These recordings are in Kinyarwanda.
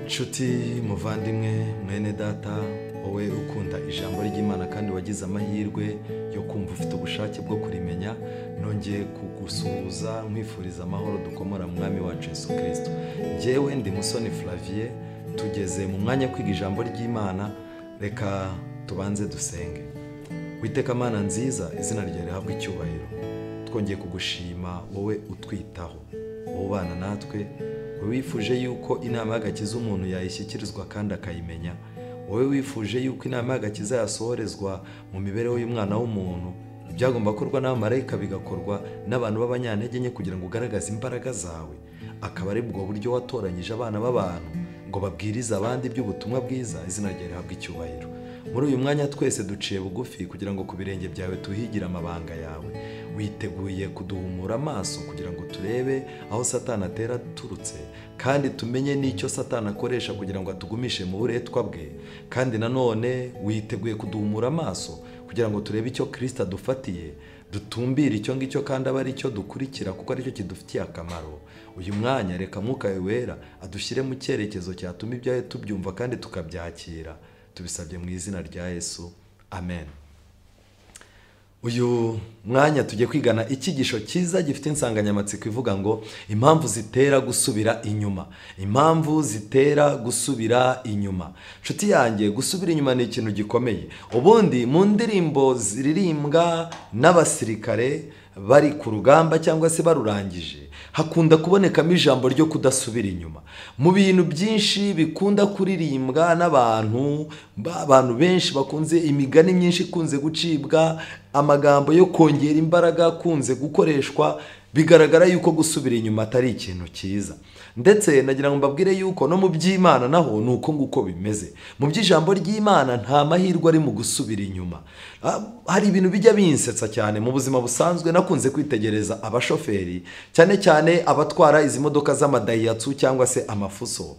Nshuti muvandimwe mwene data, wowe ukunda ijambo ry'Imana kandi wagize amahirwe yo kumva ufite ubushake bwo kurimenya, nongeye kugusuhuza nkwifuriza amahoro dukomora Mwami wacu Yesu Kristo. Njyewe ndi Musoni Flavie, tugeze mu mwanya kwiga ijambo ry'Imana. Reka tubanze dusenge. Witeka Mana nziza, izina ryawe rihabwe icyubahiro. Twongeye kugushima wowe utwitaho, wowe ubana natwe, wifuje yuko inama y'agakiza umuntu yayishyikirizwa kandi akayimenya, wowe wifuje yuko inama y'agakiza yasohorezwa mu mibereho y'umwana w'umuntu, ibyagomba gukorwa n'abamarayika bigakorwa n'abantu b'abanyantege nke kugira ngo ugaragaze imbaraga zawe, akaba ari bwo buryo watoranyije abana b'abantu ngo babwirize abandi iby'ubutumwa bwiza. Izina ryawe rihabwe icyubahiro. Muri uyu mwanya twese duciye bugufi kugira ngo ku birenge byawe tuhigire amabanga yawe. Witeguye kuduhumura amaso kugira ngo turebe aho Satani atera aturutse, kandi tumenye n'icyo Satani akoresha kugira ngo atugumishe mu buretwa bwe. Kandi nanone witeguye kuduhumura amaso kugira ngo turebe icyo Kristo adufatiye, dutumbire icyo ngicyo kandi abe ari cyo dukurikira kuko aricyo kidufitiye akamaro. Uyu mwanya reka Mwuka Wera adushyire mu cyerekezo cyatuma ibyawe tubyumva kandi tukabyakira. Tubisabye mu izina rya Yesu, amen. Uyu mwanya tujye kwigana icyigisho cyiza gifite insanganyamatsiko ivuga ngo impamvu zitera gusubira inyuma. Impamvu zitera gusubira inyuma. Nshuti yanjye, gusubira inyuma ni ikintu gikomeye. Ubundi mu ndirimbo ziririmbwa n'abasirikare bari ku rugamba cyangwa se barurangije, hakunda kubonekamo ijambo ryo kudasubira inyuma. Mu bintu byinshi bikunda kuririmbwa n'abantu, abantu benshi bakunze imigani myinshi ikunze gucibwa, amagambo yo kongera imbaraga akunze gukoreshwa, bigaragara yuko gusubira inyuma atari ikintu cyiza. Ndetse nagira ngo mbabwire yuko no mu by'Imana naho ni uko nguko bimeze. Mu by'ijambo ry'Imana nta mahirwe ari mu gusubira inyuma. Hari ibintu bijya binsetsa cyane mu buzima busanzwe. Nakunze kwitegereza abashoferi, cyane cyane abatwara izi modoka z'amadayihatsu cyangwa se amafuso.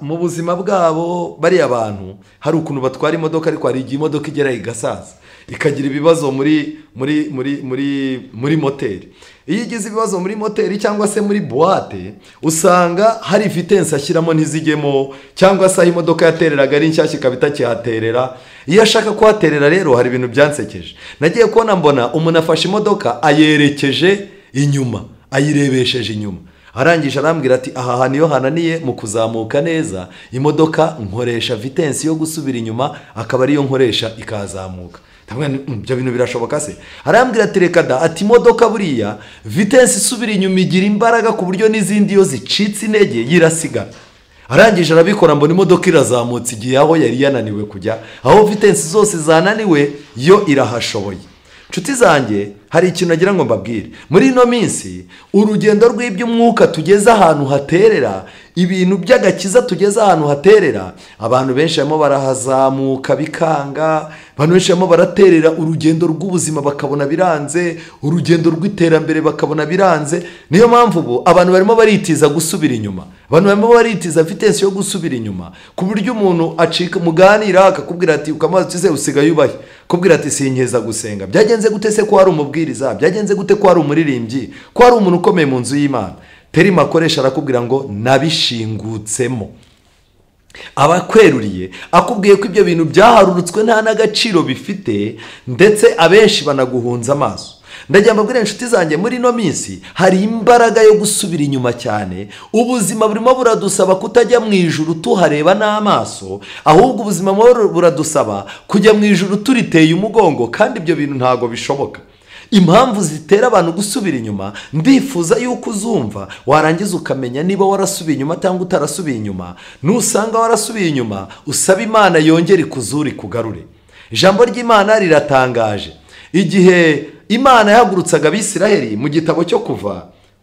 Mu buzima bwabo bariya bantu hari ukuntu batwara imodoka, ariko hari igihe imodoka igera igasaza, ikagira ibibazo muri muri muri muri muri moteri. Iyo igize ibibazo muri moteri cyangwa se muri boîte, usanga hari vitensi ashyiramo ntizigemo, cyangwa se aho imodoka yatereraga ari nshyashya ikaba itakihaterera. Iyo ashaka kuhaterera rero hari ibintu byansekeje. Nagiye kubona mbona umuntu afashe imodoka ayerekeje inyuma, ayirebesheje inyuma. Arangije arambwira ati aha hantu iyo hananiye mu kuzamuka neza, imodoka nkoresha vitensi yo gusubira inyuma, akaba ariyo nkoresha ikazamuka. Ibyo bintu birashoboka se? Arambwira ati reka da, ati imodoka buriya vitensi isubira inyuma igira imbaraga ku buryo n'izindi iyo zicitse intege yirasigara. Arangije arabikora mbona imodoka irazamutse igihe aho yari yananiwe kujya, aho vitensi zose zananiwe yo irahashoboye. Nshuti zanjye, hari ikintu nagira ngo mbabwire. Muri ino minsi urugendo rw'iby'umwuka tugeze ahantu haterera, ibintu by'agakiza tugeze ahantu haterera, abantu benshi barimo barahazamuka bikanga, abantu benshi barimo baraterera urugendo rw'ubuzima bakabona biranze, urugendo rw'iterambere bakabona biranze. Niyo mpamvu ubu abantu barimo baritiza gusubira inyuma, abantu barimo baritiza vitensi yo gusubira inyuma, ku buryo umuntu acika muganira akakubwira ati ukamaze uti se usigaye ubahe, kubwira ati sinkeza gusenga. Byagenze gute se ko hari umubwiriza? Byagenze gute ko hari umuririmbyi? Ko hari umuntu ukomeye mu nzu y'Imana? Terima akoresha arakubwira ngo nabishingutsemo. Abakweruriye akubwiye ko ibyo bintu byaharurutswe nta n'agaciro bifite, ndetse abenshi banaguhunza amaso. Ndagira mbabwire inshuti zanjye, muri ino minsi hari imbaraga yo gusubira inyuma cyane. Ubuzima burimo buradusaba kutajya mu ijuru tuhareba n'amaso, ahubwo ubuzima buradusaba kujya mu ijuru turiteye umugongo, kandi ibyo bintu ntago bishoboka. Impamvu zitera abantu gusubira inyuma ndifuza yuko uzumva, warangiza ukamenya niba warasubiye inyuma cyangwa utarasubiye inyuma. Nusanga warasubiye inyuma, usaba Imana yongere ikuzure ikugarure. Ijambo ry'Imana riratangaje. Igihe Imana yahagurutsaga Abisiraheli mu gitabo cyo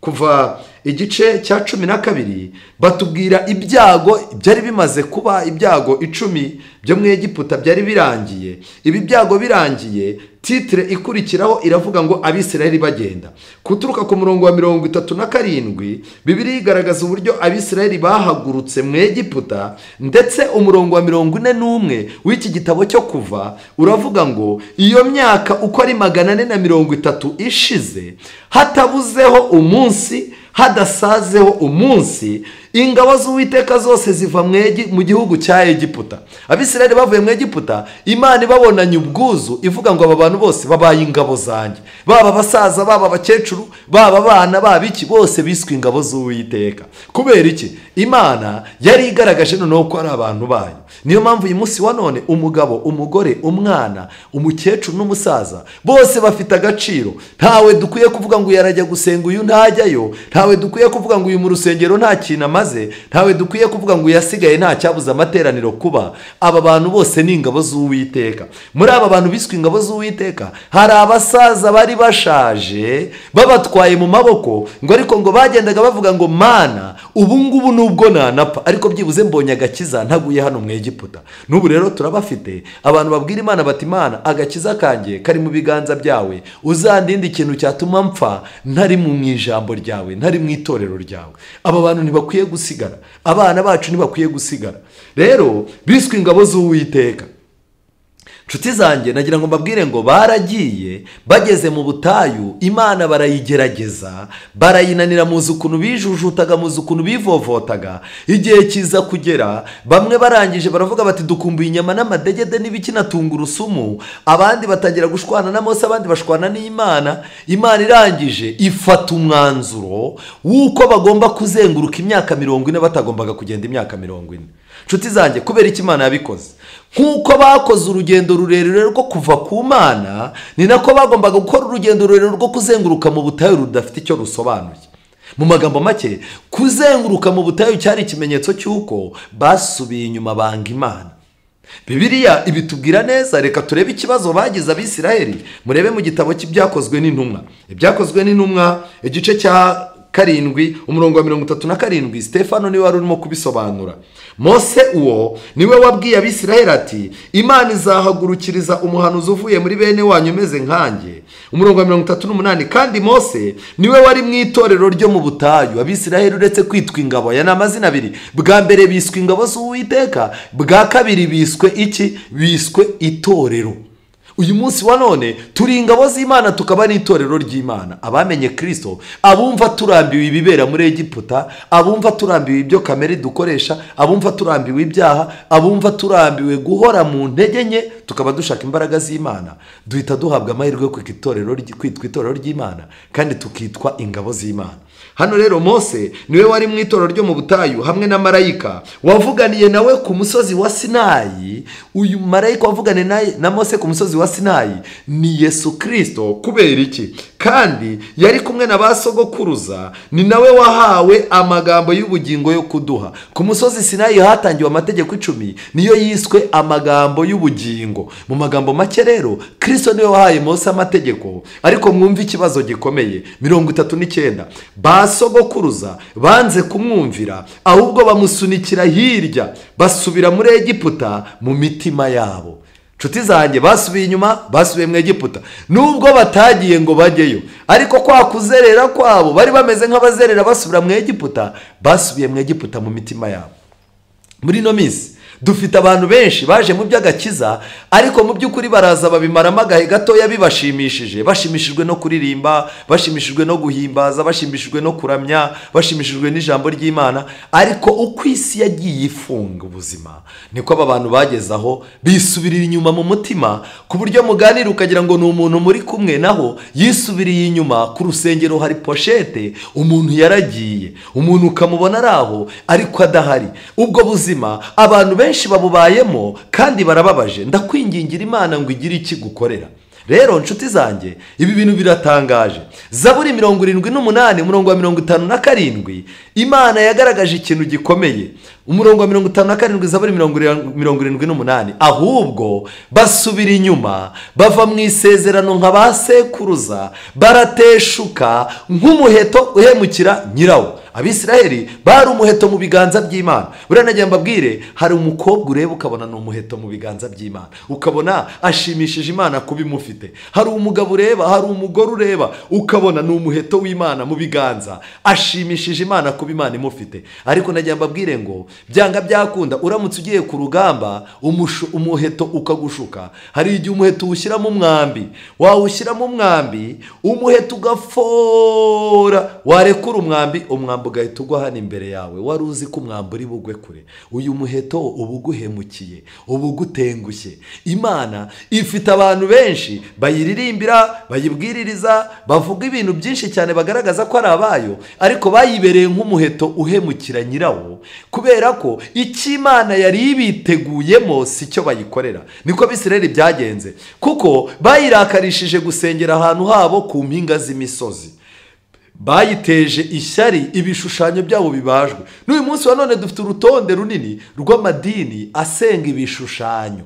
kuva igice cya 12, batubwira ibyago byari bimaze kuba, ibyago 10 byo mu Egiputa byari birangiye. Ibi byago birangiye, Titire ikurikiraho iravuga ngo Abisirayeli bagenda. Kuturuka ku murongo wa 37, Bibiliya igaragaza uburyo Abisirayeli bahagurutse mu Egiputa, ndetse umurongo wa 41 w'iki gitabo cyo Kuva uravuga ngo iyo myaka uko ari 430 ishize, hatabuzeho umunsi, hadasazeho umunsi, ingabo z'Uwiteka zose ziva mu gihugu cya Egiputa. Abisirayeli bavuye mu Egiputa, Imana ibabonanye ubwuzu ivuga ngo aba bantu bose babaye ingabo zanjye, baba abasaza, baba abakecuru, baba abana, baba iki, bose biswe ingabo z'Uwiteka. Kubera iki? Imana yari igaragaje noneho ko ari abantu bayo. Niyo mpamvu uyu munsi wa none umugabo, umugore, umwana, umukecuru n'umusaza bose bafite agaciro. Ntawe dukwiye kuvuga ngo yarajya gusenga uyu ntajyayo, ntawe dukwiye kuvuga ngo uyu mu rusengero nta kintu amaze, ntawe dukwiye kuvuga ngo yasigaye nta cyabuze amateraniro kuba. Aba bantu bose ni ingabo z'Uwiteka. Muri aba bantu biswe ingabo z'Uwiteka hari abasaza bari bashaje babatwaye mu maboko, ngo ariko ngo bagendaga bavuga ngo Mana, ubu ngubu nubwo nanapfa ariko byibuze mbonye agakiza ntaguye hano mu Egiputa. N'ubu rero turabafite abantu babwira Imana bati Imana, agakiza kanjye kari mu biganza byawe, uzandinde ikintu cyatuma mpfa ntari mu ijambo ryawe, ntari mu itorero ryawe. Aba bantu ntibakwiye gusigara, abana bacu ntibakwiye gusigara. Rero biswe ingabo z'Uwiteka. Nshuti zanjye, nagira ngo mbabwire ngo baragiye bageze mu butayu, Imana barayigerageza, barayinanira. Muzi ukuntu bijujutaga, muzi ukuntu bivovotaga. Igihe kiza kugera bamwe barangije baravuga bati dukumbuye inyama n'amadegede n'ibiki na tungurusumu, abandi batangira gushwana na Mose, abandi bashwana n'Imana. Imana irangije ifata umwanzuro w'uko bagomba kuzenguruka imyaka 40 batagombaga kugenda imyaka 40. Nshuti zanjye, kubera iki Imana yabikoze? Nk'uko bakoze urugendo rurerure rwo kuva ku Mana, ni nako bagombaga gukora urugendo rurerure rwo kuzenguruka mu butayu rudafite icyo rusobanuye. Mu magambo make, kuzenguruka mu butayu cyari ikimenyetso cy'uko basubiye inyuma banga Imana. Bibiliya ibitubwira neza. Reka turebe ikibazo bagize Abisirayeli. Murebe mu gitabo cy'Ibyakozwe n'Intumwa, Ibyakozwe n'Intumwa igice cya 7 umurongo wa 37, Stefano niwe wari urimo kubisobanura. Mose uwo niwe wabwiye Abisirayeli ati Imana izahagurukiriza umuhanuzi uvuye muri bene wanyu umeze nkanjye. Umurongo wa 38, kandi Mose niwe wari mu itorero ryo mu butayu. Abisirayeli uretse kwitwa ingabo, aya ni amazina abiri. Bwa mbere biswe ingabo z'Uwiteka, bwa kabiri biswe iki? Biswe itorero. Uyu munsi wa none turi ingabo z'Imana, tukaba n'itorero ry'Imana. Abamenye Kristo, abumva turambiwe ibibera muri Egiputa, abumva turambiwe ibyo kamere dukoresha, abumva turambiwe ibyaha, abumva turambiwe guhora mu ntege nke, tukaba dushaka imbaraga z'Imana, duhita duhabwa amahirwe yo kwitwa itorero ry'Imana, kandi tukitwa ingabo z'Imana. Hano rero Mose niwe wari mu itorero ryo mu butayu hamwe na marayika wavuganiye nawe ku musozi wa Sinayi. Uyu marayika wavuganiye na Mose ku musozi wa Sinayi ni Yesu Kristo. Kubera iki? Kandi yari kumwe na basogokuruza, ni nawe wahawe amagambo y'ubugingo yo kuduha. Ku musozi Sinayi hatangiwe amategeko 10, niyo yiswe amagambo y'ubugingo. Mu magambo make rero, Kristo niwe wahaye Mose amategeko. Ariko mwumve ikibazo gikomeye. 39, basogokuruza banze kumwumvira, ahubwo bamusunikira hirya, basubira muri Egiputa mu mitima yabo. Nshuti zanjye, basubiye inyuma, basubiye mu Egiputa. Nubwo batagiye ngo bajyeyo, ariko kwa kuzerera kwabo bari bameze nk'abazerera basubira mu Egiputa, basubiye mu Egiputa mu mitima yabo. Muri ino minsi dufite abantu benshi baje mu by'agakiza, ariko mu by'ukuri baraza babimaramo agahe gatoya bibashimishije, bashimishijwe no kuririmba, bashimishijwe no guhimbaza, bashimishijwe no kuramya, bashimishijwe n'ijambo ry'Imana. Ariko uko isi yagiye ifunga ubuzima, niko aba bantu bageze aho bisubirira inyuma mu mutima, ku buryo muganira ukagira ngo ni umuntu muri kumwe, naho yisubiriye inyuma. Ku rusengero hari poshete, umuntu yaragiye, umuntu ukamubona ari aho ariko adahari. Ubwo buzima abantu benshi babubayemo kandi barababaje. Ndakwingingira Imana ngo igire iki gukorera. Rero nshuti zanjye, ibi bintu biratangaje. Zaburi 78 umurongo wa 57, Imana yagaragaje ikintu gikomeye. Umurongo wa 57, Zaburi 78, ahubwo basubira inyuma bava mu isezerano nka ba sekuruza, barateshuka nk'umuheto uhemukira nyirawo. Abisiraheli bari umuheto mu biganza by'Imana. Buriya nagira mbabwire, hari umukobwa ureba ukabona ni umuheto mu biganza by'Imana, ukabona ashimishije Imana kuba imufite. Hari umugabo ureba, hari umugore ureba ukabona ni umuheto w'Imana mu biganza, ashimishije Imana kuba Imana imufite. Ariko nagira mbabwire ngo byanga byakunda, uramutse ugiye ku rugamba umuheto ukagushuka, hari igihe umuheto uwushyiramo umwambi, wawushyiramo umwambi umuheto ugafora, warekura umwambi, umwambi ugahita ugwa hano imbere yawe. Wari uzi ko umwambi uri bugwe kure. Uyu muheto uba uguhemukiye, uba ugutengushye. Imana ifite abantu benshi bayiririmbira, bayibwiririza, bavuga ibintu byinshi cyane bagaragaza ko ari abayo, ariko bayibereye nk'umuheto uhemukira nyirawo, kubera ko icyo Imana yari ibiteguyemo si cyo bayikorera. Niko Abisirayeli byagenze, kuko bayirakarishije gusengera ahantu habo ku mpinga z'imisozi, bayiteje ishyari ibishushanyo byabo bibajwe. N'uyu munsi wa none dufite urutonde runini rw'amadini asenga ibishushanyo,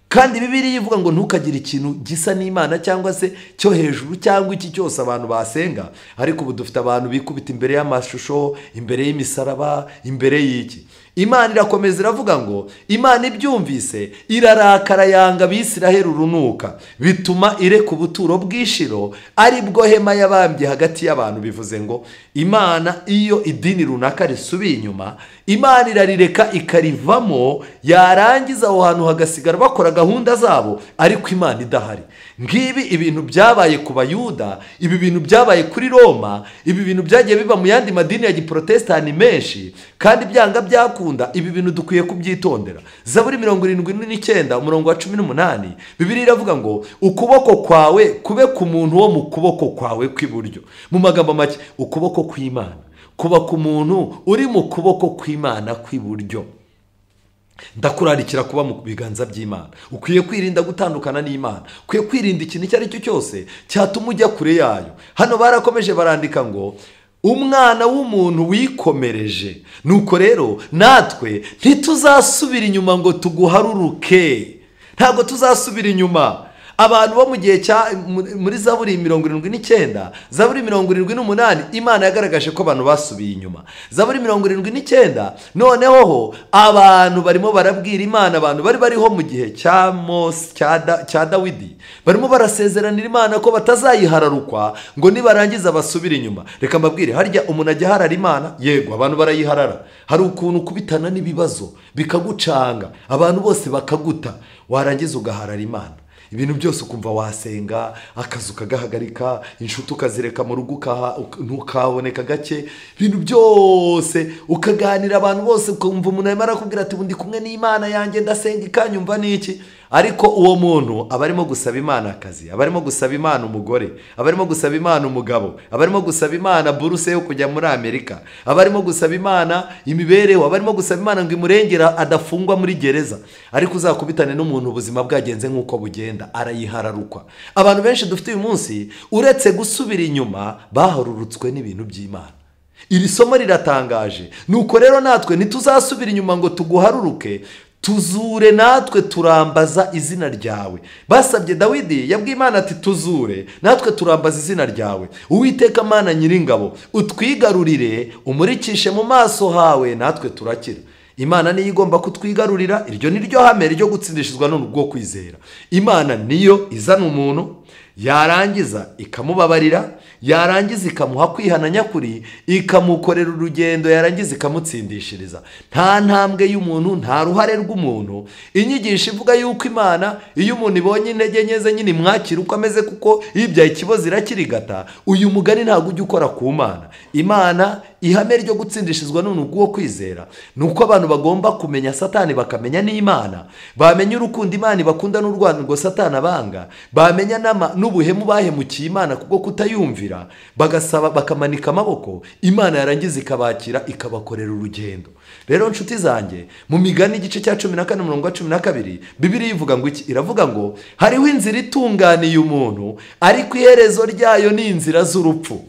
kandi Bibiliya ivuga ngo ntukagire ikintu gisa n'Imana cyangwa se cyo hejuru cyangwa iki cyose abantu basenga. Ariko ubu dufite abantu bikubita imbere y'amashusho, imbere y'imisaraba, imbere y'iki. Imana irakomeza iravuga ngo Imana ibyumvise irarakara, yanga Abisiraheli urunuka, bituma ireka ubuturo bw'Ishilo, ari bwo hema yabambye hagati y'abantu. Bivuze ngo Imana iyo idini runaka risubiye inyuma, Imana irarireka ikarivamo, yarangiza aho hantu hagasigara bakora gahunda zabo, ariko Imana idahari. Ngibi ibintu byabaye ku Bayuda, ibi bintu byabaye kuri Roma, ibi bintu byagiye biba mu yandi madini ya giprotestani menshi, kandi byanga byakunda. Ibi bintu dukwiye kubyitondera. Zaburi 79 umurongo wa 18, Bibiliya iravuga ngo ukuboko kwawe kube ku muntu wo mu kuboko kwawe kw'iburyo. Mu magambo make, ukuboko kw'Imana kuba ku muntu uri mu kuboko kw'Imana kw'iburyo. Ndakurarikira kuba mu biganza by'Imana. Ukwiye kwirinda gutandukana n'Imana, ukwiye kwirinda ikintu icyo ari cyo cyose cyatuma ujya kure yayo. Hano barakomeje barandika ngo umwana w'umuntu wikomereje. Nuko rero natwe ntituzasubira inyuma ngo tuguharuruke, ntabwo tuzasubira inyuma. Abantu bo mu gihe cya muri Zaburi 79, Zaburi 78, Imana yagaragaje ko abantu basubiye inyuma. Zaburi 79, noneho ho abantu barimo barabwira Imana, abantu bari bariho mu gihe cya Mose, cya Dawidi, barimo barasezeranira Imana ko batazayihararukwa ngo nibarangiza basubire inyuma. Reka mbabwire, harya umuntu ajya harara Imana? Yego, abantu barayiharara. Hari ukuntu kubitana n'ibibazo bikagucanga, abantu bose bakaguta, warangiza ugaharara Imana. Ibintu byose ukumva wasenga, akazi ukagahagarika, inshuti ukazireka mu rugo ntukaboneka gake, ibintu byose ukaganira abantu bose, ukumva umuntu arimo arakubwira ati ndi kumwe n'Imana yanjye, ndasenga ikanyumva n'iki. Ariko uwo muntu aba arimo gusaba Imana akazi, aba arimo gusaba Imana umugore, aba arimo gusaba Imana umugabo, aba arimo gusaba Imana buruse yo kujya muri Amerika, aba arimo gusaba Imana imibereho, aba arimo gusaba Imana ngo imurengera adafungwa muri gereza. Ariko uzakubitane n'umuntu ubuzima bwagenze nk'uko bugenda, arayihararukwa. Abantu benshi dufite uyu munsi, uretse gusubira inyuma, baharurutswe n'ibintu by'Imana. Iri somo riratangaje. Nuko rero natwe ntituzasubira inyuma ngo tuguharuruke, tuzure natwe turambaza izina ryawe. Basabye Dawidi, yabwiye Imana ati tuzure natwe turambaza izina ryawe. Uwiteka Mana nyiringabo, utwigarurire, umurikishe mu maso hawe, natwe turakira. Imana niyo igomba kutwigarurira. Iryo ni ryo hame ryo gutsindishizwa n'ubwo kwizera. Imana niyo izana umuntu, yarangiza ikamubabarira, yarangiza ikamuha kwihana nyakuri, ikamukorera urugendo, yarangiza ikamutsindishiriza. Nta ntambwe y'umuntu, nta ruhare rw'umuntu. Inyigisho ivuga yuko Imana iyo umuntu ibonye intege nke ze nyine imwakira uko ameze, kuko yibyaye ikibozi irakirigata. Uyu mugani ntabwo ujya ukora ku Mana. Imana, ihame ryo gutsindishizwa n'ubwo kwizera nuko abantu bagomba kumenya Satani bakamenya n'Imana, bamenya urukundo Imana ibakunda n'urwango Satani abanga, bamenya n'ubuhemu bahemukiye Imana kubwo kutayumvira, bagasaba bakamanika amaboko, Imana yarangiza ikabakira ikabakorera urugendo. Rero nshuti zanjye, mu Migani igice cya 14 umurongo wa 12, Bibiliya ivuga ngo iki? Iravuga ngo hariho inzira itunganiye umuntu, ariko iherezo ryayo ni inzira z'urupfu.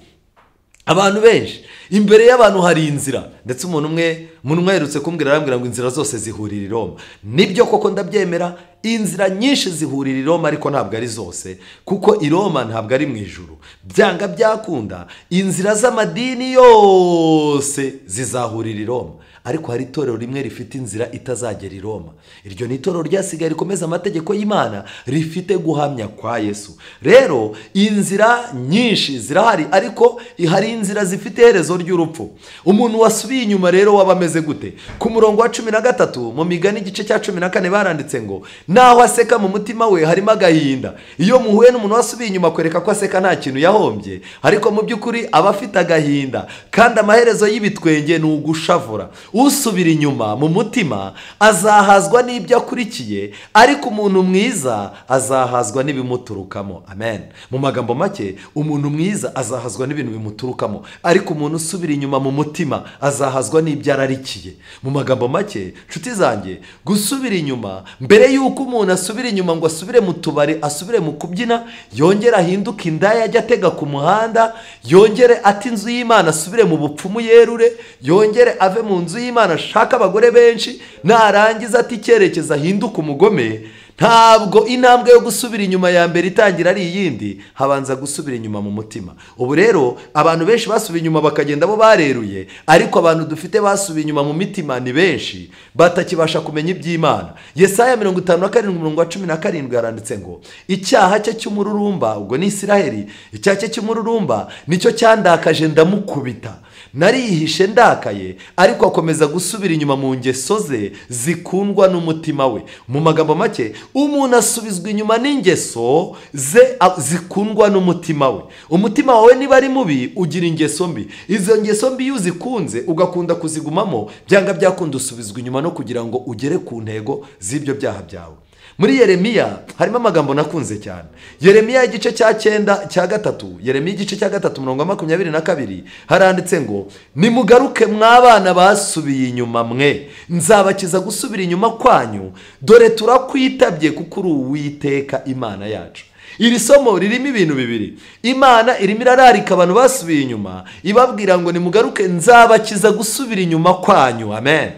Abantu benshi imbere y'abantu hari inzira, ndetse umuntu umwe aherutse kumbwira, arambwira ngo inzira zose zihurira i Roma. Nibyo koko ndabyemera, inzira nyinshi zihurira i Roma, ariko ntabwo ari zose, kuko i Roma ntabwo ari mu ijuru. Byanga byakunda inzira z'amadini yose zizahurira i Roma, ariko hari itorero rimwe rifite inzira itazagera i Roma. Iryo ni itorero ryasigaye rikomeza amategeko y'Imana, rifite guhamya kwa Yesu. Rero inzira nyinshi zirahari, ariko hari inzira zifite iherezo ry'urupfu. Umuntu wasubiye inyuma rero waba ameze gute? Ku murongo wa 13 mu Migani igice cya 14 baranditse ngo naho aseka mu mutima we harimo agahinda. Iyo muhuye n'umuntu wasubiye inyuma akwereka ko aseka nta kintu yahombye, ariko mu by'ukuri aba afite agahinda, kandi amaherezo y'ibitwenge ni ugushavura. Usubira inyuma mu mutima azahazwa n'ibyo akurikiye, ariko umuntu mwiza azahazwa n'ibimuturukamo. Amen. Mu magambo make, umuntu mwiza azahazwa n'ibintu bimuturukamo, ariko umuntu usubira inyuma mu mutima azahazwa n'ibyo ararikiye. Mu magambo make, nshuti zanjye, gusubira inyuma, mbere y'uko umuntu asubira inyuma ngo asubire mu tubari, asubire mu kubyina, yongere ahinduke indaya ajya atega ku muhanda, yongere ati inzu y'Imana asubire mu bupfumu yerure, yongere ave mu nzu y'Imana ashaka abagore benshi, narangiza ati icyerekezo ahinduka umugome. Ntabwo intambwe yo gusubira inyuma ya mbere itangira ari iyindi, habanza gusubira inyuma mu mutima. Ubu rero abantu benshi basubiye inyuma bakagenda bo bareruye, ariko abantu dufite basubiye inyuma mu mitima ni benshi batakibasha kumenya iby'Imana. Yesaya 57 umurongo wa 17 haranditse ngo icyaha cye cy'umururumba, ubwo ni Isiraheli, icyaha cye cy'umururumba nicyo cyandakaje ndamukubita, nariyihishe ndakaye, ariko akomeza gusubira inyuma mu ngeso ze zikundwa n'umutima we. Mu magambo make, umuntu asubizwa inyuma n'ingeso ze zikundwa n'umutima we. Umutima wawe niba ari mubi ugira ingeso mbi, izo ngeso mbi iyo uzikunze ugakunda kuzigumamo, byanga byakunda usubizwa inyuma no kugira ngo ugere ku ntego z'ibyo byaha byawe. Muri Yeremiya harimo amagambo nakunze cyane. Yeremiya igice cya 9 cya 3, Yeremiya igice cya 3 umurongo wa 22 haranditse ngo nimugaruke mwabana basubiye inyuma mwe, nzabakiza gusubira inyuma kwanyu, dore turakwitabye kuko uri Uwiteka Imana yacu. Iri somo ririmo ibintu bibiri. Imana irimo irararika abantu basubiye inyuma, ibabwira ngo nimugaruke nzabakiza gusubira inyuma kwanyu. Amen.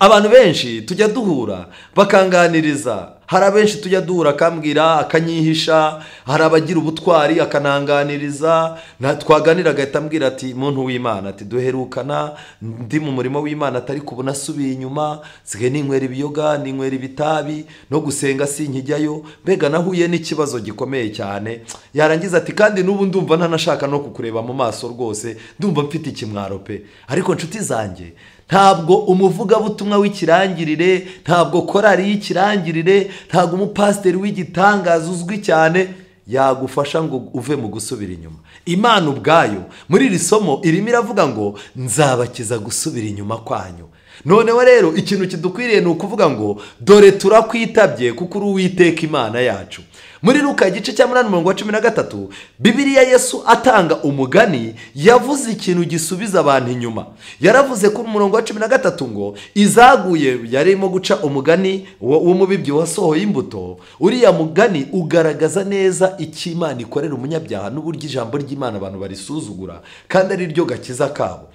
Abantu benshi tujya duhura bakanganiriza, hari abenshi tujya duhura akambwira akanyihisha, hari abagira ubutwari akananganiriza, twaganira agahita ambwira ati muntu w'Imana, ati duherukana ndi mu murimo w'Imana, atari kubona asubiye inyuma, nsigaye ninywera ibiyoga, ninywera ibitabi, no gusenga sinkijyayo, mbega nahuye n'ikibazo gikomeye cyane. Yarangiza ati kandi n'ubu ndumva ntanashaka no kukureba mu maso rwose, ndumva mfite ikimwaro pe. Ariko nshuti zanjye, ntabwo umuvugabutumwa w'ikirangirire, ntabwo korari y'ikirangirire, ntabwo umupasiteri w'igitangaza uzwi cyane yagufasha ngo uve mu gusubira inyuma. Imana ubwayo muri iri somo irimo iravuga ngo nzabakiza gusubira inyuma kwanyu. Noneho rero ikintu kidukwiriye ni ukuvuga ngo dore turakwitabye kuko uri Uwiteka Imana yacu. Muri Luka igice cya 8 umurongo wa 13, Bibiliya Yesu atanga umugani yavuze ikintu gisubiza abantu inyuma. Yaravuze ku murongo wa 13 ngo izaguye, yarimo guca umugani w'umubibyi wasohoye imbuto. Uriya mugani ugaragaza neza icyo Imana ikorera umunyabyaha n'uburyo ijambo ry'Imana abantu barisuzugura kandi ari ryo gakiza kabo.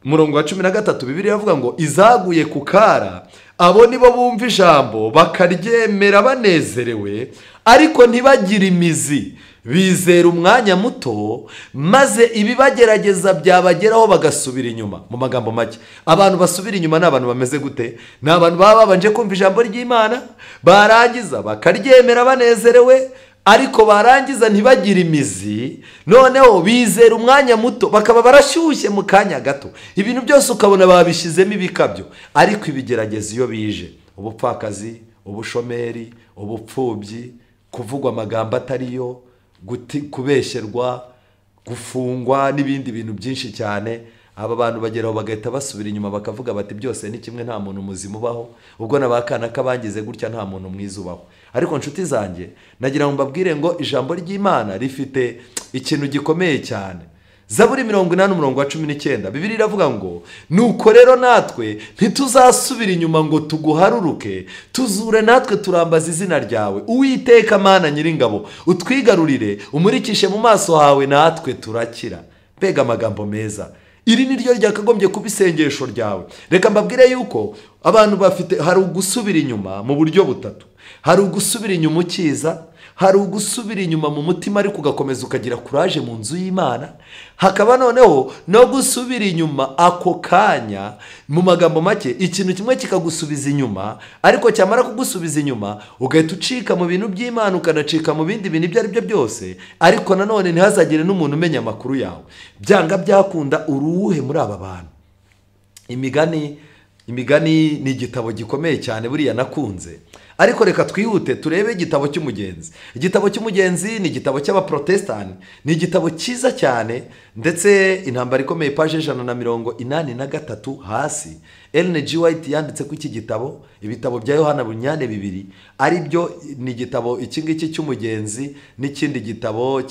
Murongo wa 13 Bibiliya iravuga ngo izaguye ku kara, abo nibo bumva ijambo bakaryemera banezerewe, ariko ntibagire imizi, bizera umwanya muto, maze ibibagerageza byabageraho bagasubira inyuma. Mu magambo make, abantu basubira inyuma ni abantu bameze gute? Ni abantu baba babanje kumva ijambo ry'Imana, barangiza bakaryemera banezerewe, ariko barangiza ntibagire imizi, noneho bizera umwanya muto bakaba barashyushye mu kanya gato, ibintu byose ukabona babishyizemo ibikabyo. Ariko ibigerageza iyo bije, ubupfakazi, ubushomeri, ubupfubyi, kuvugwa amagambo atariyo, kubesherwa, gufungwa n'ibindi bintu byinshi cyane, aba bantu bageraho bagahita basubira inyuma bakavuga bati byose ni kimwe, nta muntu muzima ubaho, ubwo nabakana kabangize gutya nta muntu mwiza ubaho. Ariko nshuti zanjye, nagira ngo mbabwire ngo ijambo ry'Imana rifite ikintu gikomeye cyane. Zaburi 80 umurongo wa 19, Bibiliya iravuga ngo nuko rero natwe ntituzasubira inyuma ngo tuguharuruke, tuzure natwe turambaza izina ryawe. Uwiteka Mana nyiringabo, utwigarurire, umurikishe mu maso hawe natwe turakira. Mbega amagambo meza! Iri ni ryo ryakagombye kuba isengesho ryawe. Reka mbabwire yuko abantu bafite, hari ugusubira inyuma mu buryo butatu. Hari ugusubira inyuma ukiza, hari ugusubira inyuma mu mutima ariko ugakomeza ukagira courage mu nzu y'Imana, hakaba noneho no gusubira inyuma ako kanya. Mu magambo make, ikintu kimwe kikagusubiza inyuma, ariko cyamara kugusubiza inyuma ugahita ucika mu bintu by'Imana, ukanacika mu bindi bintu ibyo ari byo byose, ariko nanone ntihazagire n'umuntu umenya amakuru yawe. Byanga byakunda uruhe muri aba bantu. Imigani ni igitabo gikomeye cyane buriya nakunze. Ariko reka twihute turebe igitabo cy'umugenzi. Igitabo cy'umugenzi ni igitabo cy'abaprotestani, ni igitabo cyiza cyane, ndetse intambara ikomeye page 183 hasi. Ellen G. White yanditse ku iki gitabo, ibitabo bya Yohana Bunyane bibiri, ari byo ni igitabo iki ngiki cy'umugenzi n'ikindi gitabo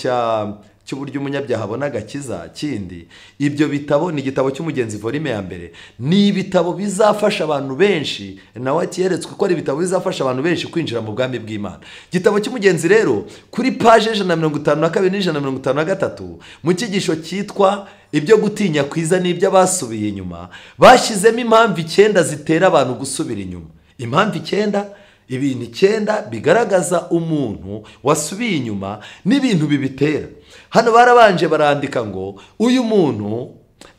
cy'uburyo umunyabyaha abona agakiza kindi. Ibyo bitabo ni igitabo cy'umugenzi volume ya mbere, ni ibitabo bizafasha abantu benshi, nawe yeretswe ko ari ibitabo bizafasha abantu benshi kwinjira mu bwami bw'Imana. Igitabo cy'umugenzi rero kuri page 152 n'153 mu cyigisho cyitwa ibyo gutinya kwiza n'ibyo abasubiye inyuma, bashyizemo impamvu 9 zitera abantu gusubira inyuma. Impamvu 9, ibintu 9 bigaragaza umuntu wasubiye inyuma n'ibintu bibitera. Hano barabanje barandika ngo uyu muntu,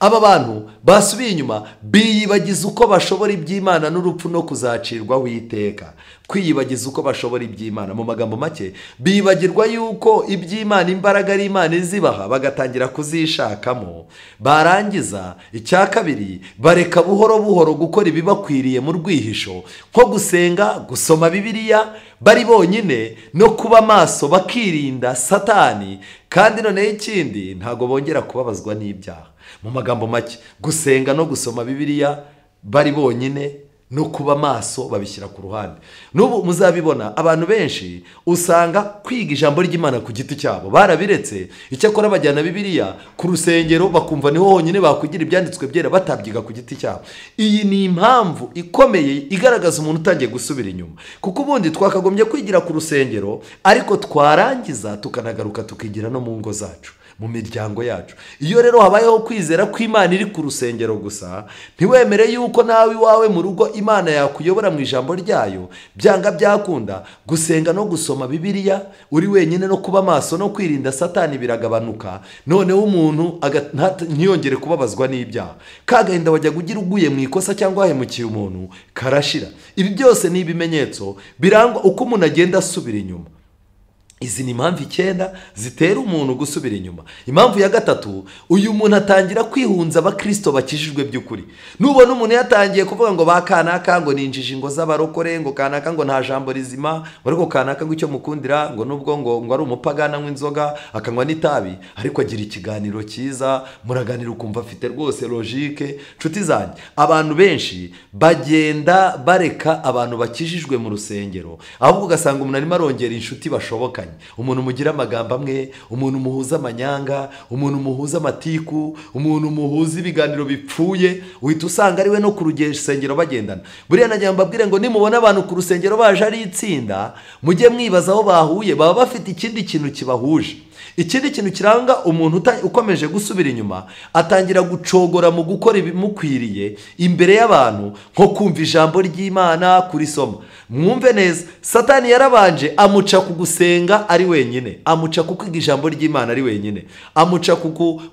aba bantu basubiye inyuma biyibagiza uko bashobora iby'Imana n'urupfu no kuzacirwaho iteka. Kwiyibagiza uko bashobora iby'Imana, mu magambo make bibagirwa yuko iby'Imana imbaraga ari Imana izibaha, bagatangira kuzishakamo. Barangiza icya kabiri, bareka buhoro buhoro gukora ibibakwiriye mu rwihisho, nko gusenga, gusoma Bibiliya bari bonyine, no kuba maso bakirinda Satani. Kandi noneho ikindi, ntago bongera kubabazwa n'ibyaha. Mu magambo make, gusenga no gusoma Bibiliya bari bonyine no kuba maso babishyira ku ruhande. N'ubu muzabibona abantu benshi usanga kwiga ijambo ry'Imana ku giti cyabo barabiretse, icyakora bajyana Bibiliya ku rusengero bakumva niho honyine bakugira ibyanditswe byera, batabyiga ku giti cyabo. Iyi ni impamvu ikomeye igaragaza umuntu utangiye gusubira inyuma, kuko ubundi twakagombye kwigira ku rusengero, ariko twarangiza tukanagaruka tukigira no mu ngo zacu, mu miryango yacu. Iyo rero habayeho kwizera ko Imana iri ku rusengero gusa, ntiwemere yuko nawe iwawe mu rugo Imana yakuyobora mu ijambo ryayo, byanga byakunda gusenga no gusoma Bibiliya uri wenyine no kuba maso no kwirinda Satani biragabanuka. Noneho umuntu ntiyongere kubabazwa n'ibyaha. Kagahinda wajya kugira uguye mu ikosa cyangwa wahemukiye umuntu karashira. Ibi byose ni ibimenyetso birangwa uko umuntu agenda asubira inyuma. Izi ni impamvu 9 zitera umuntu gusubira inyuma. Impamvu ya gatatu, uyu muntu atangira kwihunza abakristo bakijijwe by'ukuri. Nubona umuntu yatangiye kuvuga ngo ba kanaka ngo ninjije ingo z'abarokore, ngo kanaka ngo nta jambo rizima, ariko kanaka ngo icyo mukundira ngo nubwo ngo ari umupagana w'inzoga akanywa n'itabi, ariko agira ikiganiro cyiza, muraganira ukumva afite rwose logique. Nshuti zanjye, abantu benshi bagenda bareka abantu bakijijwe mu rusengero, ahubwo ugasanga umuntu arimo arongera inshuti bashobokanye. Umuntu mugira amagambo amwe, umuntu muhuza amanyanga, umuntu muhuza amatiku, umuntu muhuza ibiganiro bipfuye, uhita usanga ari we no ku rusengero bagendana. Buriya nagira mbabwire ngo nimubona abantu ku rusengero baje ari itsinda, mujye mwibaza aho bahuye, baba bafite ikindi kintu kibahuje. Ikindi kintu kiranga umuntu ukomeje gusubira inyuma, atangira gucogora mu gukora ibimukwiriye imbere y'abantu, nko kumva ijambo ry'Imana, kurisoma. Mwumve neza, Satani yarabanje amuca ku gusenga ari wenyine, amuca ku kwiga ijambo ry'Imana ari wenyine, amuca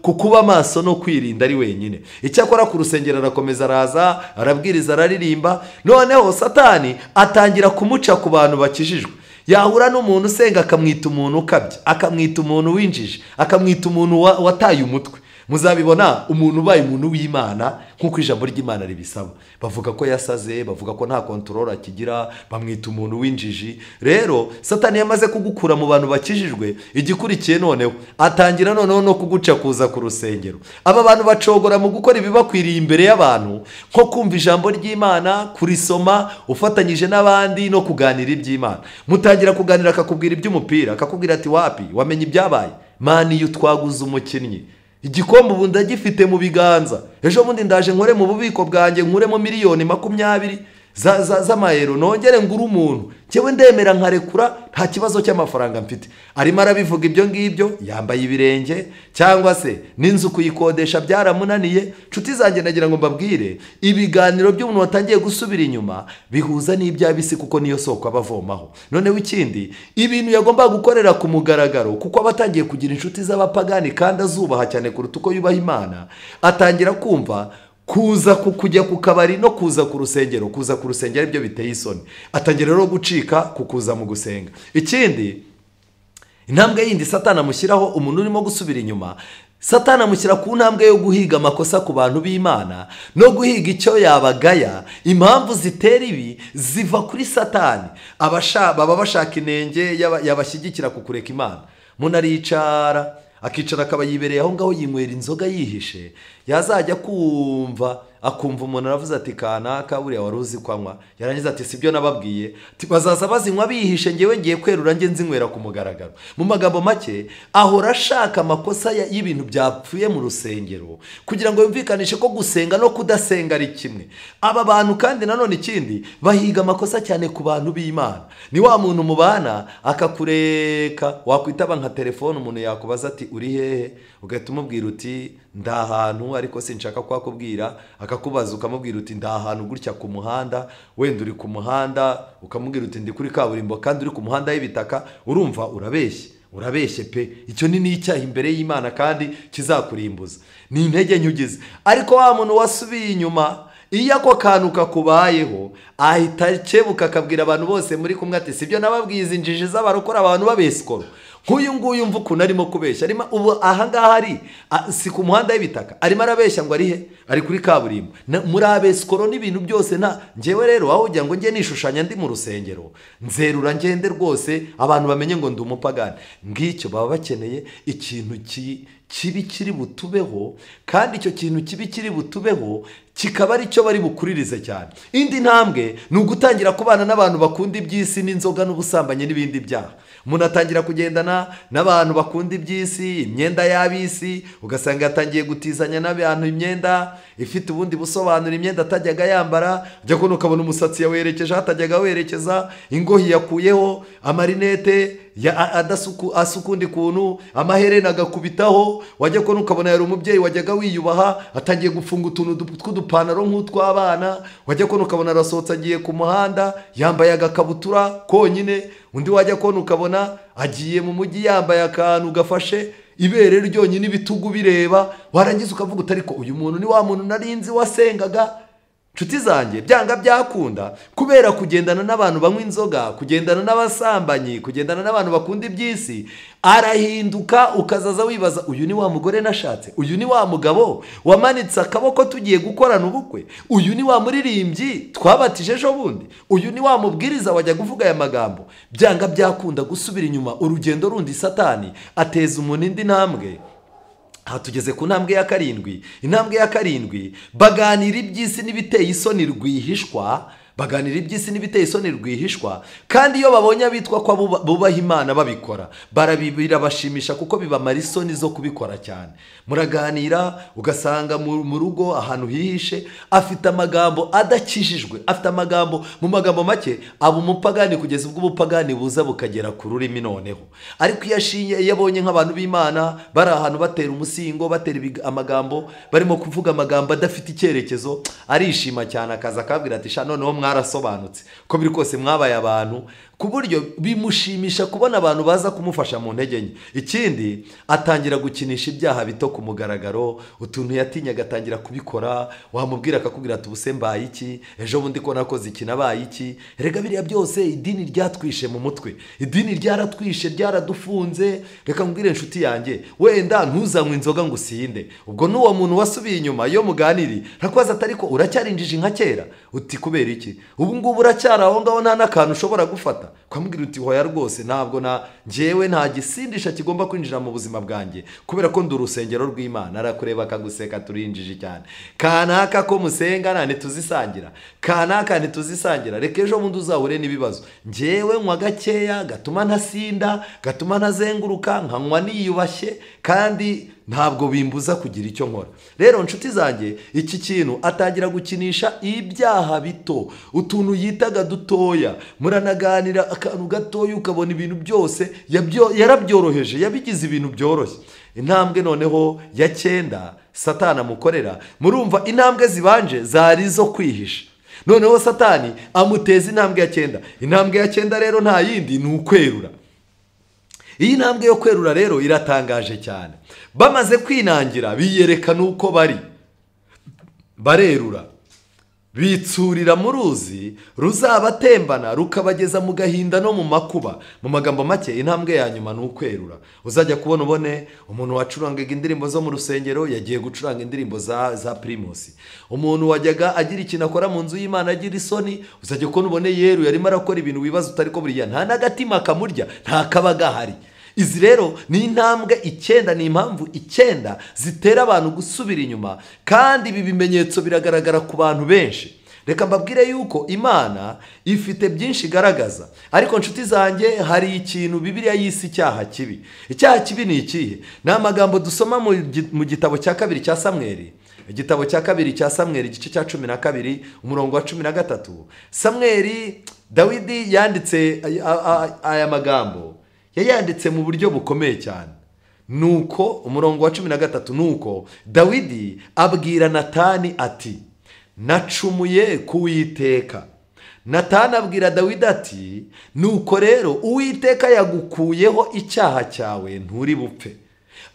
ku kuba maso no kwirinda ari wenyine. Icyakora ku rusengero arakomeza araza, arabwiriza, araririmba. Noneho Satani atangira kumuca ku bantu bakijijwe. Yahura n'umuntu usenga akamwita umuntu ukabye, akamwita umuntu winjije, akamwita umuntu wataye umutwe. Muzabibona umuntu ubaye umuntu w'Imana nk'uko ijambo ry'Imana ribisaba, bavuga ko yasaze, bavuga ko nta control akigira, bamwita umuntu w'injiji. Rero Satani yamaze kugukura mu bantu bakijijwe, igikurikiye noneho atangira noneho no kuguca kuza ku rusengero. Aba bantu bacogora mu gukora ibibakwiriye imbere y'abantu, nko kumva ijambo ry'Imana, kurisoma ufatanyije n'abandi no kuganira iby'Imana. Mutangira kuganira akakubwira iby'umupira, akakubwira ati wapi wamenye ibyabaye, mani iyo twaguze umukinnyi, Igikombe ubu ndagifite mu biganza, ejo bundi ndaje nkore mu bubiko bwanjye nkuremo 20 miliyoni z'amayero nongere ngure umuntu. Njyewe ndemera nkarekura, nta kibazo cy'amafaranga mfite. Arimo arabivuga ibyo ngibyo yambaye ibirenge, cyangwa se n'inzu kuyikodesha byaramunaniye. Nshuti zanjye, nagira ngo mbabwire, ibiganiro by'umuntu watangiye gusubira inyuma bihuza n'iby'ab'isi, kuko niyo soko aba avomaho. Noneho ikindi, ibintu yagombaga gukorera ku mugaragaro, kuko aba atangiye kugira inshuti z'abapagani kandi azubaha cyane kuruta uko yubaha Imana, atangira kumva kuza kujya ku kabari no kuza ku rusengero, kuza ku rusengero aribyo biteye isoni. Atangira rero gucika ku kuza mu gusenga. Ikindi, intambwe yindi Satani amushyiraho, umuntu urimo gusubira inyuma, Satani amushyira ku ntambwe yo guhiga amakosa ku bantu b'Imana no guhiga icyo yabagaya. Impamvu zitera ibi ziva kuri Satani. Baba bashaka inenge yabashyigikira ku kureka Imana. Umuntu aricara, akicara, akaba yibereye aho ngaho, yinywera inzoga yihishe. Yazajya kumva akumva umuntu aravuze ati: "Kanaka buriya wari uzi kwanywa?" Yarangiza ati: "Si byo nababwiye?" Ati: "Bazaza bazinywa bihishe, ngewe ngiye kwerura njye nzinywera ku mugaragaro." Mu magambo make, ahora ashaka amakosa y'ibintu byapfuye mu rusengero kugira ngo yumvikanishe ko gusenga no kudasenga ari kimwe. Aba bantu kandi nanone ikindi, bahiga amakosa cyane ku bantu b'Imana. Ni wa muntu mubana akakureka, wakwitaba nka telefone, umuntu yakubaza ati: "Uri hehe?" Ugahita umubwira uti: "Ndi ahantu ariko sinshaka kuhakubwira." Akakubaza, ukamubwira uti: "Ndi ahantu gutya ku muhanda." Wenda uri ku muhanda, ukamubwira uti: "Ndi kuri kaburimbo," kandi uri ku muhanda w'ibitaka. Urumva urabeshye, urabeshye pe. Icyo ni n'icyaha imbere y'Imana kandi kizakurimbuza, ni intege nke ugize. Ariko wa muntu wasubiye inyuma, iyo ako kantu kakubayeho, ahita akebuka akabwira abantu bose muri kumwe ati: "Sibyo nababwiye? Izi njiji z'abarokora, abantu b'abesikoro nk'uyu nguyu, mva ukuntu arimo kubeshya." Arimo ubu ahangaha ari si ku muhanda w'ibitaka, arimo arabeshya ngo ari he? Ari kuri kaburimbo. Muri abesikoro n'ibintu byose. Nta njyewe rero aho ugira ngo njye nishushanya ndi mu rusengero, nzerura ngende rwose abantu bamenye ngo ndi umupagani. Ngicyo baba bakeneye, ikintu kibi kiri butubeho, kandi icyo kintu kibi kiri butubeho kikaba ari cyo bari bukuririze cyane. Indi ntambwe ni ugutangira kubana n'abantu bakunda iby'isi n'inzoga n'ubusambanyi n'ibindi byaha. Umuntu atangira kugendana n'abantu bakunda iby'isi, imyenda y'ab'isi, ugasanga yatangiye gutizanya n'abantu imyenda ifite ubundi busobanuro, imyenda atajyaga yambara. Ujya kubona ukabona umusatsi yawerekeje aho atajyaga werekeza, ingohi yakuyeho, amarinete asa ukundi kuntu, amaherena agakubitaho. Wajya kubona ukabona yari umubyeyi wajyaga wiyubaha, atangiye gufunga utuntu tw'udupantaro nk'utw'abana. Wajya kubona ukabona arasohotse agiye ku muhanda yambaye agakabutura konyine. Undi wajya kubona ukabona agiye mu mujyi yambaye akantu gafashe ibere ryonyine, ibitugu bireba. Warangiza ukavuga uti: "Ariko uyu muntu ni wa muntu narinzi wasengaga?" Nshuti zanjye, byanga byakunda, kubera kugendana n'abantu banywa inzoga, kugendana n'abasambanyi, kugendana n'abantu bakunda iby'isi, arahinduka, ukazaza wibaza: "Uyu ni wa mugore nashatse? Uyu ni wa mugabo wamanitse akaboko tugiye gukorana ubukwe? Uyu ni wa muririmbyi twabatije ejo bundi? Uyu ni wa mubwiriza wajya kuvuga aya magambo?" Byanga byakunda, gusubira inyuma, urugendo rundi, Satani ateza umuntu indi ntambwe. Aha tugeze ku ntambwe ya karindwi. Intambwe ya karindwi, baganira iby'isi n'ibiteye isoni rwihishwa. Baganira iby'isi n'ibiteye isoni rwihishwa, kandi iyo babonye abitwa ko bubaha Imana babikora, birabashimisha kuko bibamara isoni zo kubikora cyane. Muraganira, ugasanga mu rugo ahantu hihishe afite amagambo adakijijwe, afite amagambo, mu magambo make aba umupagani kugeza ubwo ubupagani buza bukagera ku rurimi noneho. Ariko iyo ashinye, iyo abonye nk'abantu b'Imana bari ahantu batera umusingo, batera amagambo, barimo kuvuga amagambo adafite icyerekezo, arishima cyane, akaza akabwira ati: "Sha, noneho mwarasobanutse, ko biri kose mwabaye abantu," ku buryo bimushimisha kubona abantu baza kumufasha mu ntege nke. Ikindi, atangira gukinisha ibyaha bito ku mugaragaro. Utuntu yatinyaga atangira kubikora. Wamubwira akakubwira ati: "Ubuse mbaye iki? Ejo bundi ko nakoze iki, nabaye iki?" Erega biriya byose idini ryatwishe mu mutwe, idini ryaratwishe, ryaradufunze. Reka nkubwire inshuti yanjye, wenda ntuzanywe inzoga ngo usinde. Ubwo n'uwo muntu wasubiye inyuma, iyo muganiriye ntakubaza ati: "Ariko uracyari injiji nka kera?" Uti: "Kubera iki?" "Ubu ngubu uracyari aho ngaho, nta n'akantu ushobora gufata?" Ukamubwira uti: "Hoya rwose, ntabwo na njyewe nta gisindisha kigomba kwinjira mu buzima bwanjye kubera ko ndi urusengero rw'Imana." Arakureba akaguseka: "Turinjiji cyane. Kanaka ko musengana ntituzisangira, kanaka ntituzisangira. Reka ejo bundi uzahure n'ibibazo. Njyewe nywa gakeya gatuma ntasinda, gatuma ntazenguruka, nkanywa niyubashye." kandi ntabwo bimbuza kugira icyo nkora. Rero nshuti zanjye, iki kintu atangira gukinisha ibyaha bito, utuntu yitaga dutoya, muranaganira akantu gatoya ukabona ibintu byose yarabyoroheje, yabigize ibintu byoroshye. Intambwe noneho ya 9 Satani amukorera, murumva intambwe zibanje zari zo kwihisha. Noneho Satani amuteza intambwe ya 9. Intambwe ya 9 rero nta yindi, ni ukwerura. Iyi ntambwe yo kwerura rero iratangaje cyane. Bamaze kwinangira biyerekana uko bari, barerura, bitsurira mu ruzi ruzabatembana rukabageza mu gahinda no mu makuba. Mu magambo make, intambwe ya nyuma ni ukwerura. Uzajya kubona ubone umuntu wacurangaga indirimbo zo mu rusengero yagiye gucuranga indirimbo za Primus. Umuntu wajyaga agira ikintu akora mu nzu y'Imana agira isoni, uzajya kubona ubone yeru yarimo arakora ibintu wibaza utari ko buriya nta n'agatima kamurya, nta kaba gahari. Izi rero ni intambwe 9, ni impamvu 9 zitera abantu gusubira inyuma, kandi ibi bimenyetso biragaragara ku bantu benshi. Reka mbabwire yuko Imana ifite byinshi igaragaza, ariko nshuti zanjye hari ikintu Bibiliya yise icyaha kibi. Icyaha kibi ni ikihe? Ni amagambo dusoma mu gitabo cya 2 cya Samweli, igitabo cya 2 cya Samweli igice cya 12 umurongo wa 13. Samweli, Dawidi yanditse aya magambo, yayanditse mu buryo bukomeye cyane. Nuko umurongo wa 13, nuko Dawidi abwira Natani ati nacumuye ku Uwiteka. Natani abwira Dawidi ati nuko rero Uwiteka yagukuyeho icyaha cyawe, nturi bupfe.